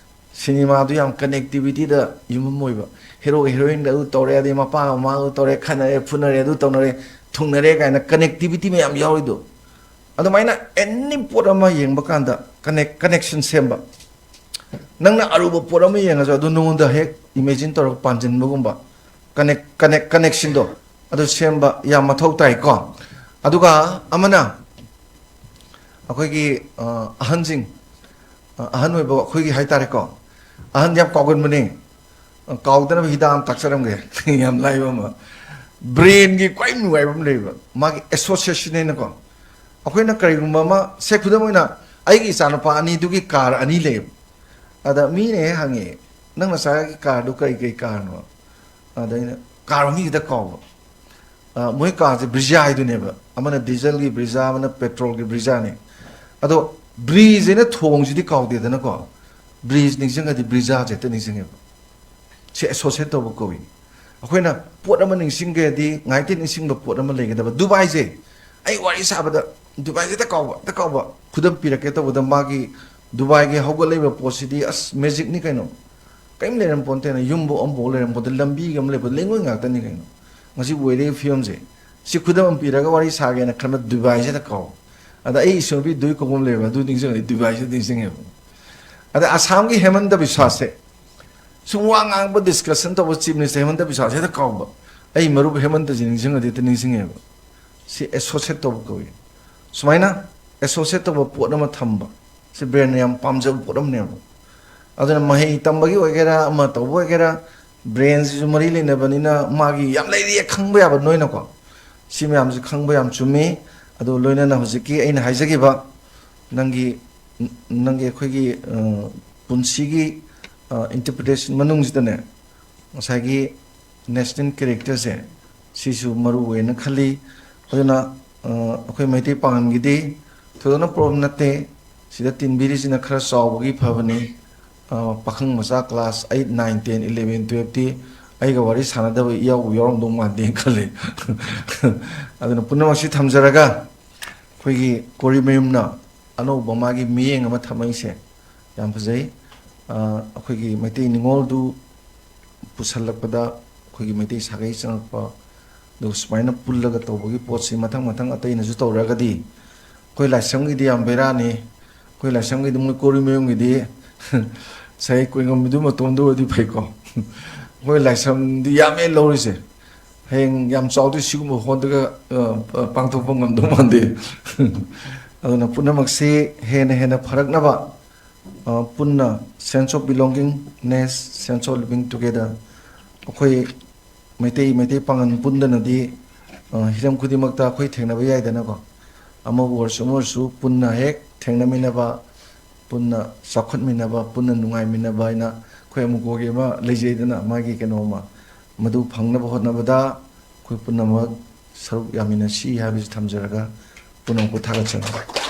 ꯁꯤꯅꯦꯃꯥꯗꯨ ꯌꯥꯝ connectivityꯗ ꯌꯨꯝꯐꯝ ꯑꯣꯏꯕ꯫ ꯍꯦꯔꯣ ꯍꯦꯔꯣꯏꯟꯗ ꯑꯗꯨ ꯇꯧꯔꯦ, ꯑꯗꯩ ꯃꯄꯥꯒ ꯃꯃꯥꯒ ꯑꯗꯨ ꯇꯧꯔꯦ, ꯈꯠꯅꯔꯦ, ꯐꯨꯅꯔꯦ, ꯑꯗꯨ ꯇꯧꯅꯔꯦ, ꯊꯨꯡꯅꯔꯦ ꯀꯥꯏꯅ connectivity ꯃꯌꯥꯝ ꯌꯥꯎꯔꯤꯗꯣ꯫ ꯑꯗꯨꯃꯥꯏꯅ any ꯄꯣꯠ ꯑꯃ ꯌꯦꯡꯕ ꯀꯥꯟꯗ connect connection ꯁꯦꯝꯕ꯫ ꯅꯪꯅ ꯑꯔꯨꯕ ꯄꯣꯠ ꯑꯃ ꯌꯦꯡꯉꯁꯨ ꯑꯗꯨ ꯅꯉꯣꯟꯗ ꯍꯦꯛ imagine ꯇꯧꯔꯒ ꯄꯥꯟꯁꯤꯟꯕꯒꯨꯝꯕ, connect connect connectionꯗꯣ ꯑꯗꯨ ꯁꯦꯝꯕ ꯌꯥꯝ ꯃꯊꯧ ꯇꯥꯏꯀꯣ꯫ ꯑꯗꯨꯒ ꯑꯃꯅ ꯑꯩꯈꯣꯏꯒꯤ ꯑ, ꯑꯍꯟꯁꯤꯡ, ꯑ, ꯑꯍꯟ ꯑꯣꯏꯕ ꯑꯩꯈꯣꯏꯒꯤ ꯍꯥꯏꯇꯥꯔꯦꯀꯣ, ꯑꯍꯟ ꯌꯥꯝ ꯀꯥꯎꯒꯟꯕꯅꯦ꯫ ꯑ, ꯀꯥꯎꯗꯅꯕ ꯍꯤꯗꯥꯛ ꯑꯃ ꯇꯥꯛꯆꯔꯝꯒꯦ꯫ ꯌꯥꯝ ꯂꯥꯏꯕ ꯑꯃ꯫ Brainꯒꯤ ꯈ꯭ꯋꯥꯏ ꯅꯨꯡꯉꯥꯏꯕ ꯑꯃ ꯂꯩꯕ, ꯃꯥꯒꯤ association ꯍꯥꯏꯅꯀꯣ꯫ ꯑꯩꯈꯣꯏꯅ ꯀꯔꯤꯒꯨꯝꯕ ꯑꯃ, ꯁꯦ, ꯈꯨꯗꯝ ꯑꯣꯏꯅ, ꯑꯩꯒꯤ ꯏꯆꯥꯅꯨꯄꯥ ꯑꯅꯤꯗꯨꯒꯤ car ꯑꯅꯤ ꯂꯩꯌꯦꯕ꯫ ꯑꯗ ꯃꯤꯅ ꯍꯦꯛ ꯍꯪꯉꯦ, "ꯅꯪ ꯅꯆꯥꯒꯤ carꯗꯨ ꯀꯔꯤ ꯀꯔꯤ carꯅꯣ?" ꯑꯗ ꯑꯩꯅ, "Car ꯃꯃꯤꯡ ꯍꯦꯛꯇ ꯀꯥꯎꯕ꯫ ꯑ, ꯃꯣꯏ carꯁꯦ Brezza ꯍꯥꯏꯗꯨꯅꯦꯕ꯫ ꯑꯃꯅ dieselꯒꯤ Brezza, ꯑꯃꯅ petrolꯒꯤ Brezzꯥꯅꯦ꯫ ꯑꯗꯣ Breezꯍꯥꯏꯅ ꯊꯣꯡꯁꯤꯗꯤ ꯀꯥꯎꯗꯦꯗꯅꯀꯣ꯫ Breeze ꯅꯤꯡꯁꯤꯡꯉꯗꯤ Brezzꯥꯁꯦ ꯍꯦꯛꯇ ꯅꯤꯡꯁꯤꯡꯉꯦꯕ꯫ ꯁꯤ associate ꯇꯧꯕ ꯀꯧꯏ꯫ ꯑꯩꯈꯣꯏꯅ ꯄꯣꯠ ꯑꯃ ꯅꯤꯡꯁꯤꯡꯒꯦꯗꯤ ꯉꯥꯏꯇ ꯅꯤꯡꯁꯤꯡꯕ ꯄꯣꯠ ꯑꯃ ꯂꯩꯒꯗꯕ꯫ ꯗꯨꯕꯥꯏꯁꯦ, ꯑꯩ ꯋꯥꯔꯤ ꯁꯥꯕꯗ ꯗꯨꯕꯥꯏꯁꯦ ꯍꯦꯛꯇ ꯀꯥꯎꯕ, ꯍꯦꯛꯇ ꯀꯥꯎꯕ꯫ ꯈꯨꯗꯝ ꯄꯤꯔꯛꯀꯦ ꯇꯧꯕꯗ, ꯃꯥꯒꯤ ꯗꯨꯕꯥꯏꯒꯤ ꯍꯧꯒꯠꯂꯛꯏꯕ ꯄꯣꯠꯁꯤꯗꯤ ꯑꯁ magicꯅꯤ ꯀꯩꯅꯣ꯫ ꯀꯔꯤꯝ ꯂꯩꯔꯝ ꯄꯣꯟꯇꯦꯅ, ꯌꯨꯝꯕꯨ ꯑꯃꯐꯥꯎ ꯂꯩꯔꯝ ꯄꯣꯟꯇꯦ, ꯂꯝꯕꯤꯒ ꯑꯃ ꯂꯩꯕ ꯂꯩꯉꯣꯏ ꯉꯥꯛꯇꯅꯤ ꯀꯩꯅꯣ꯫ ꯉꯁꯤ ꯑꯣꯏꯔꯤꯕ ꯐꯤꯕꯝꯁꯦ, ꯁꯤ ꯈꯨꯗꯝ ꯑꯃ ꯄꯤꯔꯒ ꯋꯥꯔꯤ ꯁꯥꯒꯦꯅ ꯈꯟꯕ ꯗꯨꯕꯥꯏꯁꯤꯗ ꯀꯥꯎ꯫ ꯑꯗ ꯑꯩ ꯏꯁꯣꯔꯕꯤ ꯗꯨꯏ ꯀꯧꯕ ꯑꯃ ꯂꯩꯕ, ꯑꯗꯨ ꯅꯤꯡꯁꯤꯡꯉꯛꯑꯦ, ꯗꯨꯕꯥꯏꯁꯤꯗ ꯅꯤꯡꯁꯤꯡꯉꯦꯕ꯫ ꯑꯗ ꯑꯁꯥꯝꯒꯤ ꯍꯦꯃꯟꯇ ꯕꯤꯁ꯭ꯋꯥꯁꯁꯦ ꯁꯨꯝ ꯋꯥ ꯉꯥꯡꯕ, ꯗꯤꯁꯀꯁꯟ ꯇꯧꯕ, ꯆꯤꯐ ꯃꯤꯅꯤꯁꯇꯔ ꯍꯦꯃꯟꯇ ꯕꯤꯁ꯭ꯋꯥꯁꯁꯦ ꯍꯦꯛꯇ ꯀꯥꯎꯕ꯫ ꯑꯩ ꯃꯔꯨꯞ ꯍꯦꯃꯟꯇꯁꯤ ꯅꯤꯡꯁꯤꯡꯉꯗꯤ ꯍꯦꯛꯇ ꯅꯤꯡꯁꯤꯡꯉꯦꯕ꯫ ꯁꯤ ꯑꯦꯁꯣꯁꯤꯌꯦꯠ ꯇꯧꯕ ꯀꯧꯏ꯫ ꯁꯨꯃꯥꯏꯅ ꯑꯦꯁꯣꯁꯤꯌꯦꯠ ꯇꯧꯕ ꯄꯣꯠ ꯑꯃ ꯊꯝꯕ, ꯁꯤ ꯕ꯭ꯔꯦꯟꯅ ꯌꯥꯝ ꯄꯥꯝꯖꯕ ꯄꯣꯠ ꯑꯃꯅꯦꯕ꯫ ꯑꯗꯨꯅ ꯃꯍꯩ ꯇꯝꯕꯒꯤ ꯑꯣꯏꯒꯦꯔꯥ, ꯑꯃ ꯇꯧꯕ ꯑꯣꯏꯒꯦꯔꯥ, ꯕ꯭ꯔꯦꯟꯁꯤꯁꯨ ꯃꯔꯤ ꯂꯩꯅꯕꯅꯤꯅ ꯃꯥꯒꯤ ꯌꯥꯝ ꯂꯩꯔꯤ ꯈꯪꯕ ꯌꯥꯕ ꯅꯣꯏꯅꯀꯣ꯫ ꯁꯤ ꯃꯌꯥꯝꯁꯤ ꯈꯪꯕ ꯌꯥꯝ ꯆꯨꯝꯃꯤ꯫ ꯑꯗꯨ ꯂꯣꯏꯅꯅ ꯍꯧꯖꯤꯛꯀꯤ ꯑꯩꯅ ꯍꯥꯏꯖꯈꯤꯕ ꯅꯪꯒꯤ, ꯅꯪꯒꯤ ꯑꯩꯈꯣꯏꯒꯤ, ꯑ, ꯄꯨꯟꯁꯤꯒꯤ, ꯑ, ꯏꯟꯇꯔꯄ꯭ꯔꯤꯇꯦꯁꯟ ꯃꯅꯨꯡꯁꯤꯗꯅꯦ, ꯉꯁꯥꯏꯒꯤ ꯅꯦꯁꯅꯦꯜ ꯀꯦꯔꯦꯛꯇꯔꯁꯦ ꯁꯤꯁꯨ ꯃꯔꯨ ꯑꯣꯏꯅ ꯈꯜꯂꯤ꯫ ꯑꯗꯨꯅ, ꯑ, ꯑꯩꯈꯣꯏ ꯃꯩꯇꯩ ꯄꯥꯉꯜꯒꯤꯗꯤ ꯊꯣꯏꯗꯣꯛꯅ ꯄ꯭ꯔꯣꯕ꯭ꯂꯦꯝ ꯅꯠꯇꯦ꯫ ꯁꯤꯗ ꯇꯤꯟꯕꯤꯔꯤꯁꯤꯅ ꯈꯔ ꯆꯥꯎꯕꯒꯤ ꯐꯕꯅꯤ꯫ ꯑ, ꯄꯥꯈꯪ ꯃꯆꯥ class eight, nine, ten, eleven, ꯇꯨꯌꯦꯜꯞꯇꯤ ꯑꯩꯒ ꯋꯥꯔꯤ ꯁꯥꯟꯅꯗꯕ ꯏꯌꯥꯎꯕꯨ ꯌꯥꯎꯔꯝꯗꯧ ꯃꯥꯟꯗꯦꯅ ꯈꯜꯂꯤ꯫ ꯑꯗꯨꯅ ꯄꯨꯝꯅꯃꯛꯁꯤ ꯊꯝꯖꯔꯒ ꯑꯩꯈꯣꯏꯒꯤ ꯀꯣꯔꯤꯃꯌꯨꯝꯅ ꯑꯅꯧꯕ ꯃꯥꯒꯤ ꯃꯤꯠꯌꯦꯡ ꯑꯃ ꯊꯝꯃꯛꯏꯁꯦ ꯌꯥꯝ ꯐꯖꯩ꯫ ꯑ, ꯑꯩꯈꯣꯏꯒꯤ ꯃꯩꯇꯩ ꯅꯤꯉꯣꯜꯗꯨ ꯄꯨꯁꯜꯂꯛꯄꯗ ꯑꯩꯈꯣꯏꯒꯤ ꯃꯩꯇꯩ ꯁꯥꯒꯩ ꯆꯪꯉꯛꯄ, ꯑꯗꯨꯒ ꯁꯨꯃꯥꯏꯅ ꯄꯨꯜꯂꯒ ꯇꯧꯕꯒꯤ ꯄꯣꯠꯁꯤ ꯃꯊꯪ ꯃꯊꯪ ꯑꯇꯩꯅꯁꯨ ꯇꯧꯔꯒꯗꯤ, ꯑꯩꯈꯣꯏ ꯂꯥꯏꯁ꯭ꯔꯝꯒꯤꯗꯤ ꯌꯥꯝ ꯕꯦꯔꯥꯅꯤ꯫ ꯑꯩꯈꯣꯏ ꯂꯥꯏꯁ꯭ꯔꯝꯒꯤꯗꯤ ꯃꯣꯏ ꯀꯣꯔꯤꯃꯌꯨꯝꯒꯤꯗꯤ ꯁꯥꯏ ꯀꯣꯏꯉꯝꯕꯤꯗꯨ ꯃꯇꯣꯝꯗ ꯑꯣꯏꯔꯗꯤ ꯐꯩꯀꯣ꯫ ꯑꯩꯈꯣꯏ ꯂꯥꯏꯁ꯭ꯔꯝꯗꯤ ꯌꯥꯝꯃꯦ ꯂꯧꯔꯤꯁꯦ꯫ ꯍꯌꯦꯡ ꯌꯥꯝ ꯆꯥꯎꯗꯣꯏ ꯁꯤꯒꯨꯝꯕ ꯍꯣꯜꯗꯒ, ꯑ, ꯑ, ꯄꯥꯡꯊꯣꯛꯄ ꯉꯝꯗꯧ ꯃꯥꯟꯗꯦ꯫ ꯑꯗꯨꯅ ꯄꯨꯝꯅꯃꯛꯁꯤ ꯍꯦꯟꯅ ꯍꯦꯟꯅ ꯐꯔꯛꯅꯕ, ꯑ, ꯄꯨꯟꯅ sense of belongingness, sense of living together, ꯑꯩꯈꯣꯏ ꯃꯩꯇꯩ, ꯃꯩꯇꯩ ꯄꯥꯉꯜ ꯄꯨꯟꯗꯅꯗꯤ, ꯑ, ꯍꯤꯔꯝ ꯈꯨꯗꯤꯡꯃꯛꯇ ꯑꯩꯈꯣꯏ ꯊꯦꯡꯅꯕ ꯌꯥꯏꯗꯅꯀꯣ꯫ ꯑꯃꯕꯨ ꯑꯣꯏꯔꯁꯨ ꯑꯃ ꯑꯣꯏꯔꯁꯨ ꯄꯨꯟꯅ ꯍꯦꯛ ꯊꯦꯡꯅꯃꯤꯟꯅꯕ, ꯄꯨꯟꯅ ꯆꯥꯎꯈꯠꯃꯤꯟꯅꯕ, ꯄꯨꯟꯅ ꯅꯨꯡꯉꯥꯏꯃꯤꯟꯅꯕ ꯍꯥꯏꯅ ꯑꯩꯈꯣꯏ ꯑꯃꯨꯛꯀꯣꯒꯤ ꯑꯃ ꯂꯩꯖꯩꯗꯅ, ꯃꯥꯒꯤ ꯀꯩꯅꯣ ꯑꯃ, ꯃꯗꯨ ꯐꯪꯅꯕ ꯍꯣꯠꯅꯕꯗ ꯑꯩꯈꯣꯏ ꯄꯨꯝꯅꯃꯛ ꯁꯔꯨꯛ ꯌꯥꯃꯤꯟꯅꯁꯤ ꯍꯥꯏꯕꯁꯤ ꯊꯝꯖꯔꯒ ꯄꯨꯝꯅꯃꯛꯄꯨ ꯊꯥꯒꯠꯆꯔꯤ꯫